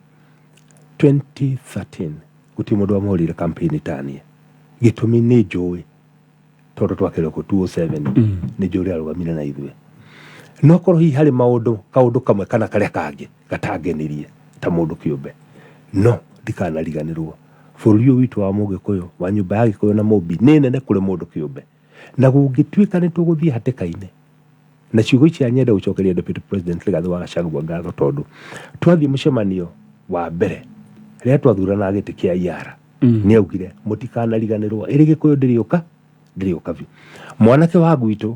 2013 gũtirĩ mũndũ wamũhũrĩire campaign ta niĩ. Gĩtũmi nĩ njũĩ tondũ twakĩrĩ kũ 2007 nĩ njũĩ ũrĩa arũgamire na ithuĩ. No korwo hihi harĩ maũndũ kaũndũ kamwe kana karĩa kangĩ gatangenirie ta mũndũ kĩũmbe, no ndikanariganĩrwo bũrũri ũyũ witũ wa Mũgĩkũyũ wa nyũmba ya Gĩkũyũ na Mũmbi nĩ nene kũrĩ mũndũ kĩũmbe. Na gũngĩtuĩka nĩ tũgũthiĩ hatĩka-inĩ na ciugo ici nyende gũcokeria Deputy President Rigathĩ wa Gachagua ngatho, tondũ twathiĩ mũcemanio wa mbere rĩrĩa twathuranaga gĩtĩ kĩa IR, nĩ augire mũtikanariganĩrwo ĩrĩ Gĩkũyũ ndĩrĩũka biũ. Mwanake wa gwitũ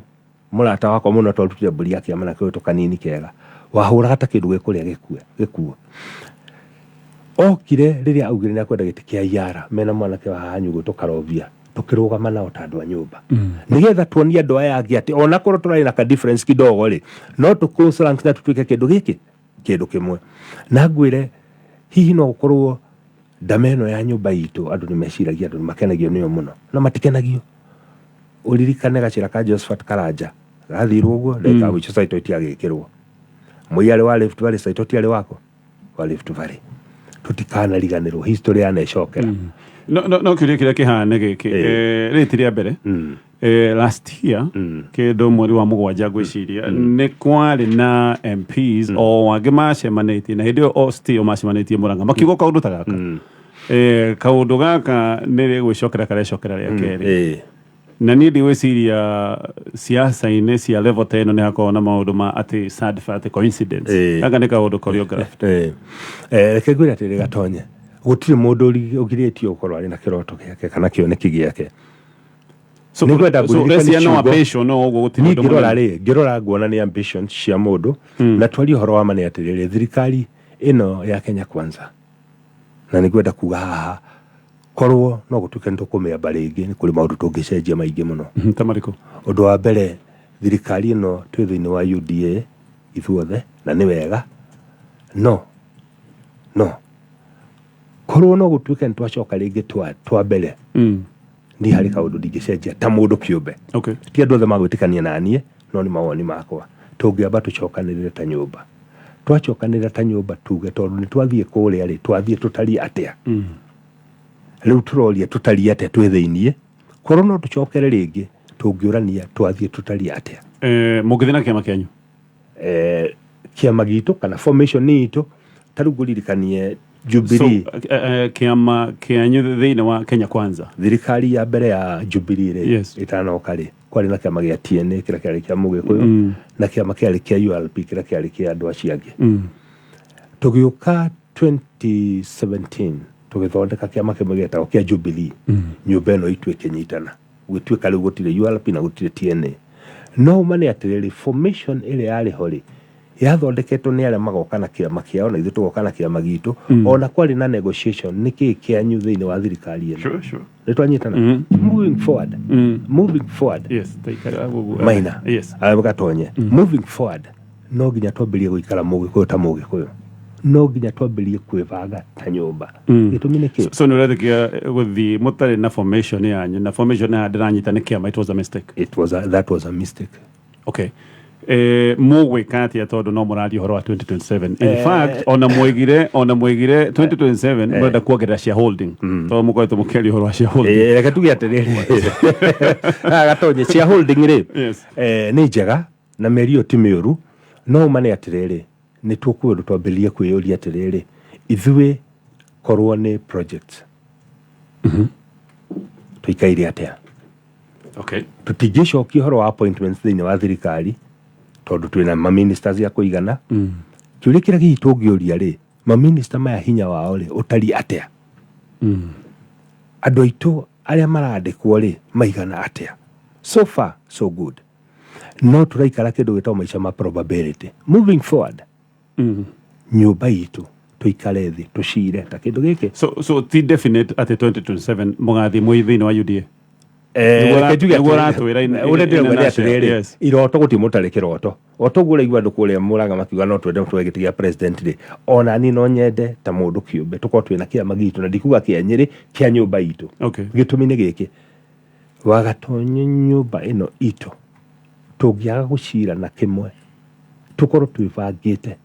mũrata wakwa mũno twarutire mbũri ya kĩama na kĩwĩtwo kanini kega wahũraga ta kĩndũ gĩkũrĩa gĩkue gĩkuo okire rĩrĩa augire nĩ akwenda gĩtĩ kĩa IR mena mwanake wa haha nyũgũ Karobia, tũkĩrũgama nao ta andũ a nyũmba nĩgetha tuonie andũ aya angĩ atĩ onakorwo tũrarĩ na ka difference kidogo rĩ, no tũ close ranks na tũtuĩke kĩndũ gĩkĩ kĩndũ kĩmwe. Na ngwĩre hihi no gũkorwo ndama ĩno ya nyũmba itũ andũ nĩ meciragia andũ nĩ makenagio nĩyo mũno, na matikenagio. Ũririkane gacĩra ka Josephat Karanja gathirwo ũguo ndagĩka ya mũico Saitoti agĩkĩrwo. Moi arĩ wa Rift Valley, Saitoti arĩ wako wa Rift Valley. Tũtikanariganĩrwo history yanecokera. No kĩũria kĩrĩa kĩhana nĩ gĩkĩ, rĩrĩ ti rĩa mbere. Last year kĩndũ mweri wa 7 ngwĩciria nĩ kwarĩ na MPs o angĩ macemanĩtie na hĩndĩ ĩyo o still macemanĩtie Murang'a makiuga kaũndũ ta gaka. Kaũndũ gaka nĩ gwĩcokera karecokera rĩa kerĩ. Na niĩ ndigwĩciria siasa-inĩ cia level ta ĩno nĩ hakoragwo na maũndũ ma atĩ sad fact coincidence. Gaka nĩ kaũndũ choreographed. Reke ngwĩre atĩrĩrĩ Gatonye, Gũtirĩ mũndũ ũgirĩtio gũkorwo arĩ na kĩroto gĩake kana kĩoneki gĩake. So Nĩngwenda so ngũririkanie ũrecia no ciugo. ambition no ũguo gũtirĩ Niĩ ũndũ ngĩrora mũnene. rĩ, ngĩrora nguona nĩ ambition cia mũndũ. Na twarie ũhoro wa ma nĩ atĩrĩrĩ, thirikari ĩno ya Kenya Kwanza, na nĩngwenda kuga haha, korwo no gũtuĩke nĩ tũkũmĩamba rĩngĩ, nĩ kũrĩ maũndũ tũngĩcenjia maingĩ mũno. Ta marĩkũ? Ũndũ wa mbere, thirikari ĩno twĩ thĩinĩ wa UDA ithuothe, na nĩ wega, no korwo no gũtuĩke nĩ twacoka rĩngĩ twa mbere, niĩ harĩ kaũndũ ndingĩcenjia ta mũndũ kĩũmbe. Ti andũ othe magwĩtĩkania na niĩ, no nĩ mawoni makwa. Tũngĩamba tũcokanĩrĩre ta nyũmba, twacokanĩrĩra ta nyũmba, tuge tondũ nĩ twathiĩ kũrĩa rĩ, twathiĩ tũtariĩ atĩa? Rĩu tũroria tũtariĩ atĩa twĩ thĩiniĩ? Korwo no tũcokere rĩngĩ, tũngĩũrania twathiĩ tũtariĩ atĩa? Mũngĩthiĩ na kĩama kĩanyu? Kĩama gitũ kana formation itũ, ta rĩu ngũririkanie Jubilee. So, kĩama kĩanyu thĩinĩ wa Kenya Kwanza? Thirikari ya mbere ya Jubilee rĩ, ĩtanoka rĩ, kwarĩ na kĩama gĩa TNA kĩrĩa kĩarĩ kĩa Mũgĩkũyũ, na kĩama kĩarĩ kĩa URP kĩrĩa kĩarĩ kĩa andũ acio angĩ. Tũgĩũka 2017, tũgĩthondeka kĩama kĩmwe gĩetagwo kĩa Jubilee. Nyũmba ĩno itũ ĩkĩnyitana, gũtuĩka rĩu gũtirĩ URP na gũtirĩ TNA. No uma nĩ atĩrĩrĩ, formation ĩrĩa yarĩ ho rĩ, yathondeketwo nĩ arĩa magoka na kĩama kĩao na ithuĩ tũgoka na kĩama gitũ. Ona kwarĩ na negotiation, nĩ kĩĩ kĩanyu thĩinĩ wa thirikari ĩno? Nĩ twanyitana. Moving forward, moving forward, Yes, taikara ũguo. Maina, gatonye, moving forward, no nginya twambĩrie gũikara Mũgĩkũyũ ta Mũgĩkũyũ, no nginya twambĩrie kwĩbanga ta nyũmba. Gĩtũmi nĩ kĩ? So nĩ ũretĩkia gũthiĩ mũtarĩ na formation yanyu, na formation ya ndĩranyita nĩ kĩama, it was a mistake? That was a mistake. Okay, mũgwĩka atĩa, tondũ no mũraria ũhoro wa 2027? In fact, ona mwaigire 2027 mũrenda kuongerera shareholding, tondũ mũkoretwo mũkĩaria ũhoro wa shareholding. Reke tuge atĩrĩrĩ, haha gatonye, shareholding rĩ, nĩ njega na mĩario ĩyo ti mĩũru, no ma nĩ atĩrĩrĩ, nĩ tũkwĩrwo twambĩrĩrie kwĩyũria atĩrĩrĩ, ithuĩ korwo nĩ project tũikaire atĩa? Tũtingĩcokia ũhoro wa appointments thĩinĩ wa thirikari tondũ twĩna maministers ya kũigana. Kĩũria kĩrĩa hihi tũngĩũria rĩ, maminista maya hinya wao rĩ ũtariĩ atĩa? Andũ aitũ arĩa marandĩkwo rĩ maigana atĩa? So far so good, no tũraikara kĩndũ gĩtagwo maica ma probability. Moving forward, nyũmba itũ tũikare thĩ tũcire ta kĩndũ gĩkĩ. So ti definite atĩ 2027 mũgathiĩ mwĩ thĩinĩ wa UDA? Reke njuge Nĩguo atĩrĩrĩ, ũratwĩra ũrĩa in ndĩrauga a nĩ nutshell, atĩrĩrĩ, iroto gũtirĩ mũtarĩ kĩroto. O toguo ũraigua andũ kũrĩa Mũrang'a makiuga no twende twoe gĩtĩ gĩa president rĩ, ona niĩ no nyende ta mũndũ kĩũmbe tũkorwo twĩna kĩama gitũ, na ndikuga kĩa Nyĩrĩ, kĩa nyũmba itũ. Gĩtũmi nĩ gĩkĩ, wagatonye, nyũmba ĩno itũ tũngĩaga gũcira na kĩmwe, tũkorwo twĩbangĩte,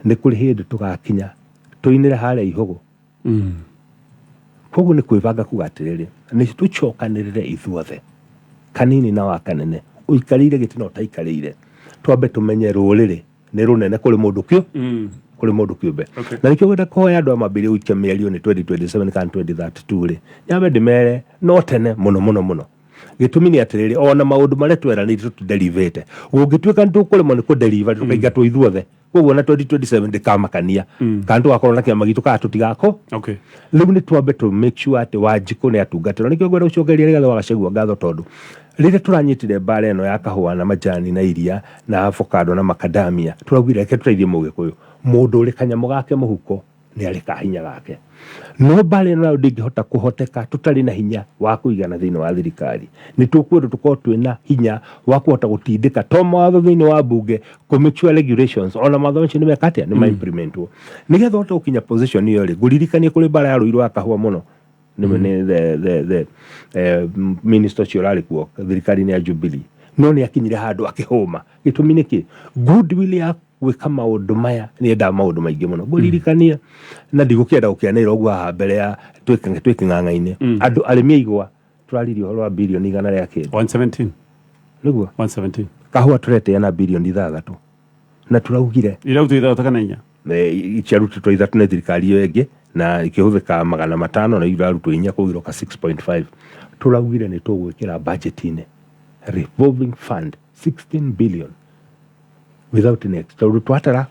nĩ kũrĩ hĩndĩ tũgakinya tũinĩre harĩa ihũgũ. Koguo nĩ kwĩbanga kuga atĩrĩrĩ, nĩ tũcokanĩrĩre ithuothe, kanini na wa kanene, ũikarĩire gĩtĩ na ũtaikarĩire, twambe tũmenye rũrĩrĩ nĩ rũnene kũrĩ mũndũ kĩũ kũrĩ mũndũ kĩũmbe. Na nĩkĩo ngwenda kũhoya andũ aya mambĩrĩrie gũikia mĩario nĩ 2027 kana 2032 rĩ, nyambe ndĩmere no tene mũno mũno mũno. Gĩtũmi nĩ atĩrĩrĩ, ona maũndũ marĩa tweranĩire tũtiderivĩte. Gũngĩtuĩka nĩ tũkũremwo nĩ kũdeliver, tũkaingatwo ithuothe. Koguo na 2027 ndĩkamakania kana tũgakorwo na kĩama gitũ kana tũtigako. Rĩu nĩ twambe tũ make sure atĩ Wanjikũ nĩ atungatĩrwo. Nĩkĩo ngwenda gũcokeria Rigathĩ wa Gachagua ngatho, tondũ rĩrĩa tũranyitire mbara ĩno ya kahũa na majani na iria na avocado na macadamia, tũraugire reke tũteithie Mũgĩkũyũ. Mũndũ ũrĩ kanyamũ gake mũhuko nĩ arĩ kahinya gake, no mbara ĩno nayo ndĩngĩhota kũhoteka tũtarĩ na hinya wa kũigana thĩinĩ wa thirikari. Nĩ tũkwendwo tũkorwo twĩna hinya wa kũhota gũtindĩka to mawatho thĩinĩ wa mbunge, kũ make sure regulations ona mawatho macio nĩ meka atĩa, nĩ ma implementwo, nĩgetha ũhote gũkinya position ĩyo rĩ. Ngũririkanie kũrĩ mbara ya rũirũ wa kahũa mũno nĩ the minister ũcio ũrarĩ kuo thirikari-inĩ ya Jubilee, no nĩ akinyire handũ akĩhũma. Gĩtũmi nĩ kĩ? Goodwill ya gwĩka maũndũ maya nĩ yendaga maũndũ maingĩ mũno. Ngũririkania, na ndigũkĩenda gũkĩanĩrĩra ũguo haha mbere ya twĩ kĩng'ang'a-inĩ, andũ arĩmi a igwa tũraririe ũhoro wa birioni igana rĩa kĩndũ. 117. Nĩguo. 117. Kahũa tũretĩa na birioni 6, na tũraugire Irarutwo ithathatũ kana inya? Ciarutĩtwo ithatũ nĩ thirikari ĩyo ĩngĩ na ikĩhũthĩka 500, na irarutwo inya, koguo iroka 6.5. Tũraugire nĩ tũgwĩkĩra budget-inĩ revolving fund 16 billion without next, tondũ twatara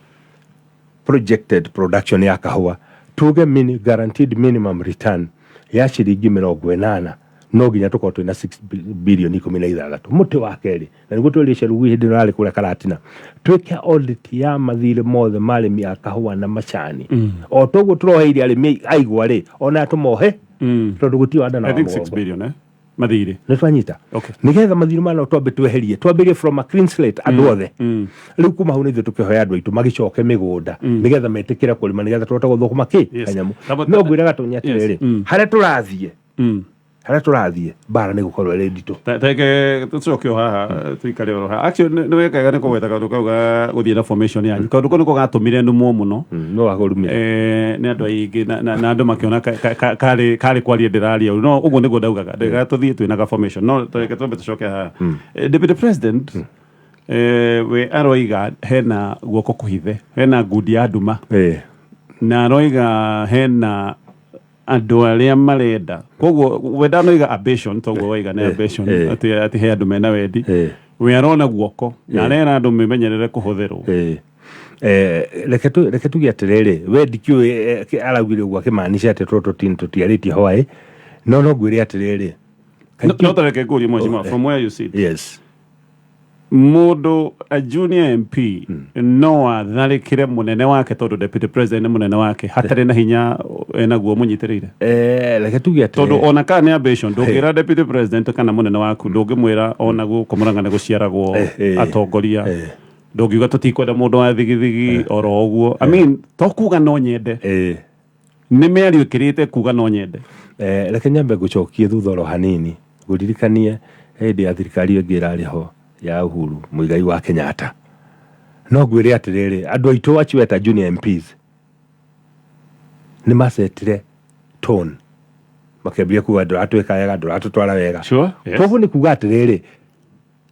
projected production ya kahũa Tuge guaranteed minimum return ya ciringi 80, no nginya tũkorwo twĩna 6 billion 16. Mũtĩ wa kerĩ, na nĩguo twĩrire Chelugui hĩndĩ ĩno arĩ kũrĩa Karatina, twĩke audit ya mathirĩ mothe ma arĩmi a kahũa na macani. O toguo tũroheire arĩmi aigua rĩ, ona tũmohe, tondũ gũtirĩ wandana I wa think 6 mũgongo. billion, eh, mathirĩ. Nĩ twanyita? Nĩgetha mathirĩ mana twambe tweherie, twambĩrie from a clean slate andũ othe. Rĩu kuma hau nĩ ithuĩ tũkĩhoya andũ aitũ magĩcoke mĩgũnda nĩgetha metĩkĩre kũrĩma, nĩgetha tũhote gũthũkũma kĩ kanyamũ. No ngwĩra Gatonya atĩrĩrĩ, harĩa tũrathiĩ, harĩa tũrathiĩ, mbara nĩ gũkorwo ĩrĩ nditũ. Teke tũcoke o haha, tũikare oro haha. Actually, nĩ wekaga nĩ kũgweta kaũndũ kau ga gũthiĩ na formation yanyu. Kaũndũ kau nĩko gatũmire numwo mũno. No wagũrumire. Nĩ andũ aingĩ na andũ makĩona karĩ kwaria ndĩraria, no ũguo nĩguo ndaugaga ndega tũthiĩ twĩna ka formation. No reke twambe tũcoke haha. Deputy President, we aroiga hena guoko kũhithe, hena ngundi ya nduma, na aroiga hena andũ arĩa marenda, koguo we ndanoiga ambition, toguo waiga nĩ ambition, atĩ he andũ mena wendi. We arona guoko na arera andũ memenyerere kũhũthĩrwo. Reke tuge atĩrĩrĩ, we ndikĩũĩ araugire ũguo akĩmaanisha atĩ tondũ tũtiarĩtie hwaĩ, no ngwĩre atĩrĩrĩ, No tareke ngũrie, mheshimiwa, from where you sit, Yes. Mũndũ a junior MP no atharĩkĩre mũnene wake, tondũ deputy president nĩ mũnene wake, hatarĩ na hinya enaguo mũnyitĩrĩire? Reke tuge Tondũ atĩrĩrĩ, ona kana nĩ ambition, ndũngĩra deputy president kana mũnene waku, ndũngĩmwĩra ona gũkũ Mũrang'a nĩ gũciaragwo atongoria. Ndũngiuga tũtikwenda mũndũ wa thigithigi oro ũguo. I mean, to kuga no nyende, nĩ mĩario ĩkĩrĩte kuga no nyende. Reke nyambe ngũcokie thutha oro hanini, ngũririkanie hĩndĩ ya thirikari ĩyo ĩngĩ ĩrarĩ ho ya Uhuru Muigai wa Kenyatta. No ngwĩre atĩrĩrĩ, andũ aitũ acio eta junior MPs nĩ macetire tone, makĩambia kuga ndũratwĩka wega, ndũratũtwara wega. Koguo nĩ kuga atĩrĩrĩ,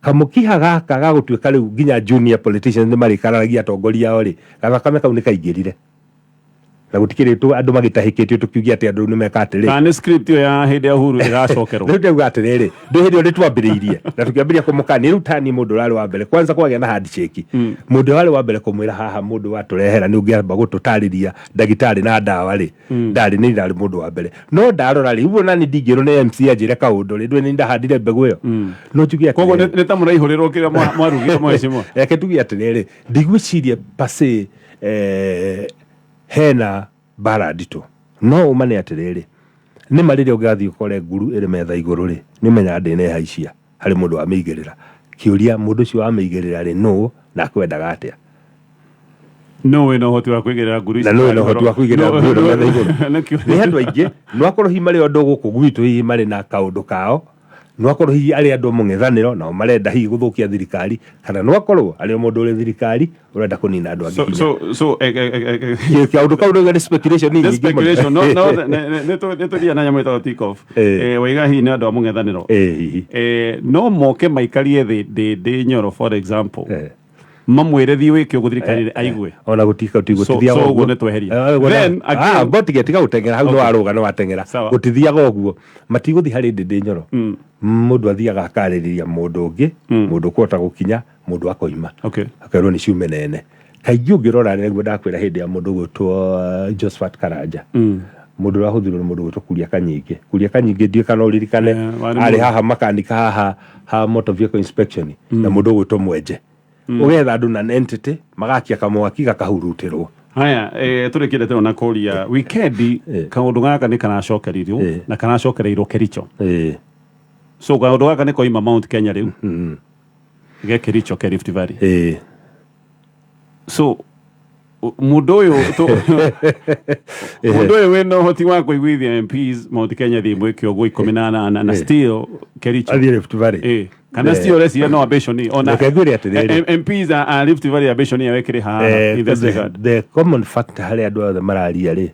kamũkiha gaka ga gũtuĩka rĩu nginya junior politicians nĩ marĩkararagia atongoria ao rĩ, gathakame kau nĩ kaingĩrire na gũtikĩrĩtwo andũ magĩtahĩkĩtio tũkiugia atĩ andũ nĩ meka atĩrĩ. Kana nĩ script ĩyo ya hĩndĩ ya Uhuru ĩracokerwo? Rĩu ndauga atĩrĩrĩ, ndĩ hĩndĩ ĩyo nĩ twambĩrĩirie na tũkĩambĩrĩria kũmũkania. Rĩu tani mũndũ ũrarĩ wa mbere kwanza kwagĩa na handshake, mũndũ ũrĩa warĩ wa mbere kũmwĩra haha mũndũ watũrehera nĩ ũngĩamba gũtũtarĩria ndagĩtarĩ na ndawa rĩ, ndarĩ nĩ ndarĩ mũndũ wa mbere. No ndarora rĩ, ũguo nani ndingĩrwo nĩ MC anjĩre kaũndũ rĩ, ndũĩ nĩ ndahandire mbegũ ĩyo, no njuge Koguo atĩrĩrĩ, nĩ ta mũraihũrĩrwo kĩrĩa mwarugire, mheshimiwa. Reke tuge atĩrĩrĩ, ndigwĩciria pase hena mbara nditũ, no ũma nĩ atĩrĩrĩ, nĩ ma rĩrĩa ũngathiĩ ũkore nguru ĩrĩ metha igũrũ rĩ, nĩ ũmenyaga ndĩnehaicia harĩ mũndũ wamĩigĩrĩra. Kĩũria, mũndũ ũcio wamĩigĩrĩra rĩ, nũ na akwendaga atĩa? No wĩna ũhoti wa kũigĩrĩra nguru ici? Na nũ wĩna ũhoti wa kũigĩrĩra nguru ĩno metha igũrũ? Nĩkĩo. Nĩ andũ aingĩ. No akorwo hihi marĩ andũ gũkũ gwitũ hihi marĩ na kaũndũ kao, no akorwo hihi arĩ andũ a mũng'ethanĩro nao marenda hihi gũthũkia thirikari, kana no akorwo arĩ o mũndũ ũrĩ thirikari ũrenda kũnina andũ angĩ hinya. So Kaũndũ kau rĩu nĩ speculation Nĩ nyingĩ mũno. speculation, no nĩ tũthiaga na nyamũ ĩtagwo tick off. Waiga hihi nĩ andũ a mũng'ethanĩro. Hihi. No moke maikarie thĩ ndĩ Nyoro, for example, mamwĩre thiĩ wĩke ũguo thirikari aigue? Ona gũtika gũtithiaga So ũguo nĩ tweheria. Then, again- Botige, tiga gũteng'era hau, no warũga no wateng'era. Sawa. Gũtithiaga ũguo, matigũthiĩ harĩ Ndĩndĩ Nyoro. Mũndũ athiaga akarĩrĩria mũndũ ũngĩ, mũndũ ũkũhota gũkinya mũndũ akoima, akerwo nĩ ciume nene. Kaingĩ ũngĩrora nĩguo ndakwĩra hĩndĩ ya mũndũ gwĩtwo Josephat Karanja, mũndũ ũrĩa wahũthĩrwo nĩ mũndũ gwĩtwo Kuria Kanyingĩ. Kuria Kanyingĩ, ndiũĩ kana ũririkane, warĩ arĩ mũndũ- haha makanika haha ha motor vehicle inspection na mũndũ ũgwĩtwo Mwenje, ũgetha andũ na entity magakia kamwaki gakahurutĩrwo. Haya, tũrĩkie ndeto ĩno na kũria wikendi, kaũndũ gaka nĩ karacokerirwo na karacokereirwo Kericho. So kaũndũ gaka nĩ koima Mount Kenya, rĩu ge Kericho, ke Rift Valley. So mũndũ ũyũ wĩna ũhoti wa kũiguithia MPs Mount Kenya thiĩ mwĩke ũguo 18 na still Kericho. Athiĩ Rift Valley. Kana still ũreciria no ambition ona Reke ngwĩre atĩrĩrĩ. MPs a Rift Valley ambition yao ĩkĩrĩ haha in this regard? The common factor harĩ andũ othe mararia rĩ,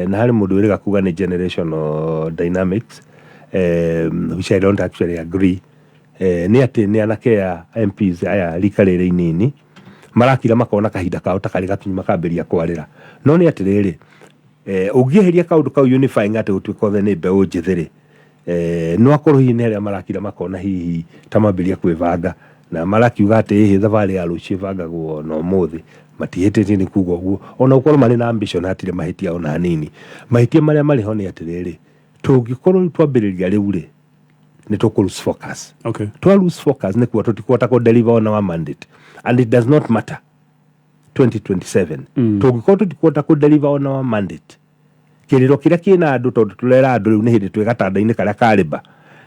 na harĩ mũndũ wĩrĩga kuga nĩ generational dynamics, which I don't actually agree, nĩ atĩ nĩ anake a MPs aya rika rĩrĩ inini marakira makona kahinda kao ta karĩ gakinyu makambĩria kwarĩra. No nĩ atĩrĩrĩ, ũngĩeheria kaũndũ kau unifying atĩ gũtuĩka othe nĩ mbeũ njĩthĩ rĩ, no akorwo hihi nĩ arĩa marakira makona hihi ta mambĩria kwĩbanga na marakiuga atĩ ĩhĩ thabarĩ ya rũciũ ĩbangagwo na ũmũthĩ. Matihĩtĩtie nĩ kuga ũguo, ona gũkorwo marĩ na ambition hatirĩ mahĩtia ona hanini. Mahĩtia marĩa marĩ ho nĩ atĩrĩrĩ, tũngĩkorwo rĩu twambĩrĩria rĩu rĩ, nĩ tũkũ lose focus. Twa lose focus nĩ kuga tũtikũhota kũ deliver on our mandate, and it does not matter 2027. Tũngĩkorwo tũtikũhota kũ deliver on our mandate, kĩrĩro kĩrĩa kĩna andũ, tondũ tũrera andũ rĩu nĩ hĩndĩ twĩ gatanda-inĩ karĩa karĩmba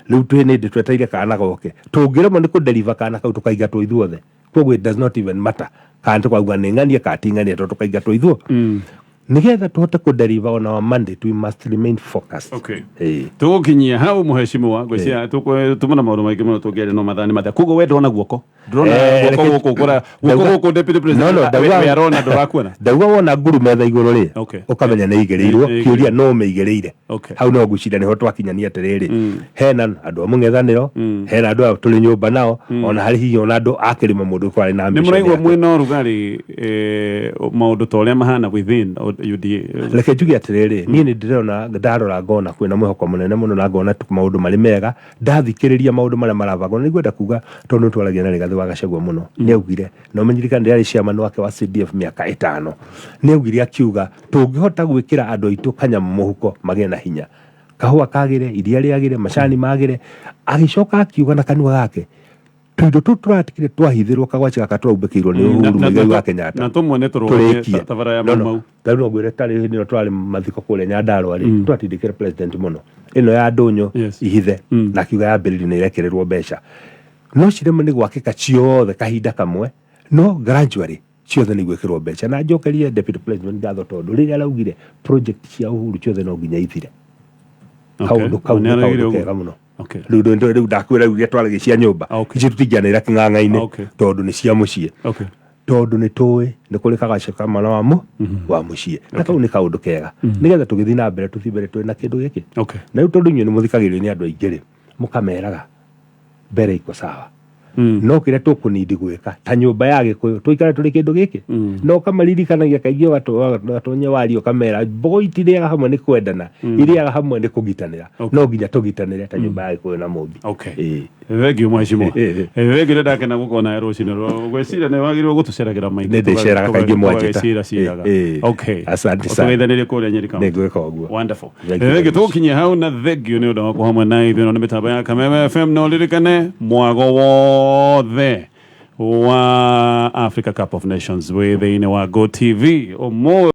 rĩu, twĩ nĩ hĩndĩ twetereire kana goke, tũngĩremwo nĩ kũ-deliver kana kau, tũkaingatwo ithuothe. Koguo it does not even matter kana tũkauga nĩ ng'ania kana ti ng'ania, tondũ tũkaingatwo ithuo. Nĩgetha tũhote kũ-deliver on our mandate, we must remain focused. Ĩĩ. Tũgũkinyia hau, mũhecimiwa. Ngwĩciria tuma na maũndũ maingĩ mũno tũngĩaria, no mathaa nĩ mathia. Koguo we ndũrona guoko, ndũrona guoko gũkũ kũra guoko gũkũ deputy president. No, we arona ndũrakuona. Ndauga wona nguru metha igũrũ rĩ, ũkamenya nĩ igĩrĩirwo. Nĩ igĩrĩirwo. Kĩũria no mĩigĩrĩire. Hau no ngwĩciria nĩho twakinyania atĩrĩrĩ, hena andũ a mũng'ethanĩro, hena andũ aya tũrĩ nyũmba nao, ona harĩ hihi ona andũ a kĩrĩma, mũndũ ũkorwo arĩ na Nĩ ambition mũraigua yake. mwĩna ũrugarĩ, maũndũ ta ũrĩa mahana within UDA? Reke njuge atĩrĩrĩ, niĩ nĩ ndĩrona, ndarora ngona kwĩna mwĩhoko mũnene mũno, na ngona tu maũndũ marĩ mega ndathikĩrĩria maũndũ marĩa marabangwo. Na nĩngwenda kuga, tondũ nĩ twaragia na Rigathĩ wa Gachagua mũno, nĩ augire, na ũmenyirikane ndĩrarĩ chairman wake wa CDF mĩaka 5, nĩ augire akiuga tũngĩhota gwĩkĩra andũ aitũ kanyamũ mũhuko magĩe na hinya, kahũa kagĩre, iria rĩagĩre, macani magĩre. Agĩcoka akiuga na kanua gake, tũindo tũu tũratigire twahithĩrwo kagwaci gaka tũraumbĩkĩirwo nĩ Uhuru Muigai wa Kenyatta. Na tũmwe nĩ tũrũgamie Tũrĩkie. Tabara ya No, no. Mau Mau. Ta rĩu no ngwĩre, tarĩ hĩndĩ ĩno tũrarĩ mathiko kũrĩa Nyandarua rĩ, twatindĩkĩre president mũno ĩno ya ndũnyũ ihithe, na akiuga yambĩrĩrio nĩ ĩrekererwo mbeca, no ciremwo nĩ gwakĩka ciothe kahinda kamwe, no gradually ciothe nĩ igwĩkĩrwo mbeca. Na njokerie deputy president ngatho, tondũ rĩrĩa araugire project cia Uhuru ciothe no nginya ithire, kaũndũ kau Nĩ nĩ araugire kaũndũ ũguo. kega mũno. Rĩu ndakwĩra, rĩu iria twaragia cia nyũmba, icio tũtingĩanĩra kĩng'ang'a-inĩ, tondũ nĩ cia mũciĩ, tondũ nĩ tũĩ nĩ kũrĩ kagaco ka mwana wa mũciĩ, na kau nĩ kaũndũ kega nĩgetha tũgĩthiĩ na mbere, tũthiĩ mbere twĩ na kĩndũ gĩkĩ. Na rĩu tondũ inyuĩ nĩ mũthikagĩrĩrio nĩ andũ aingĩ rĩ, mũkameraga mbere iko sawa, no kĩrĩa tũkũnindi gwĩka ta nyũmba ya Gĩkũyũ, tũikare tũrĩ kĩndũ gĩkĩ, na ũkamaririkanagia kaingĩ, ũgatonye wario, ũkamera mbogo itirĩaga hamwe nĩ kwendana, irĩaga hamwe nĩ kũgitanĩra. No nginya tũgitanĩre ta nyũmba ya Gĩkũyũ na Mũmbi. Ĩĩ. Thengiũ, mheshimiwa. Thengiũ, nĩ ndakena gũkona rũcinĩ. Ngwĩciria nĩ wagĩrĩirwo gũtũceragĩra maingĩ. Nĩ ndĩceraga kaingĩ mwanjĩta. Tũgagĩcira ciraga. Ĩĩ. Asante sana. Tũgeithanĩrie kũrĩa Nyeri County. Nĩ ngwĩka ũguo. Wonderful. Thank you very Thengiũ, much. tũgũkinyia hau na thengiũ nĩ ũndũ waku hamwe na ithuĩ. No nĩ mĩtambo ya Kameme FM, no ririkane mwago wothe wa Africa Cup of Nations wĩ thĩinĩ wa Go TV ũmũthĩ.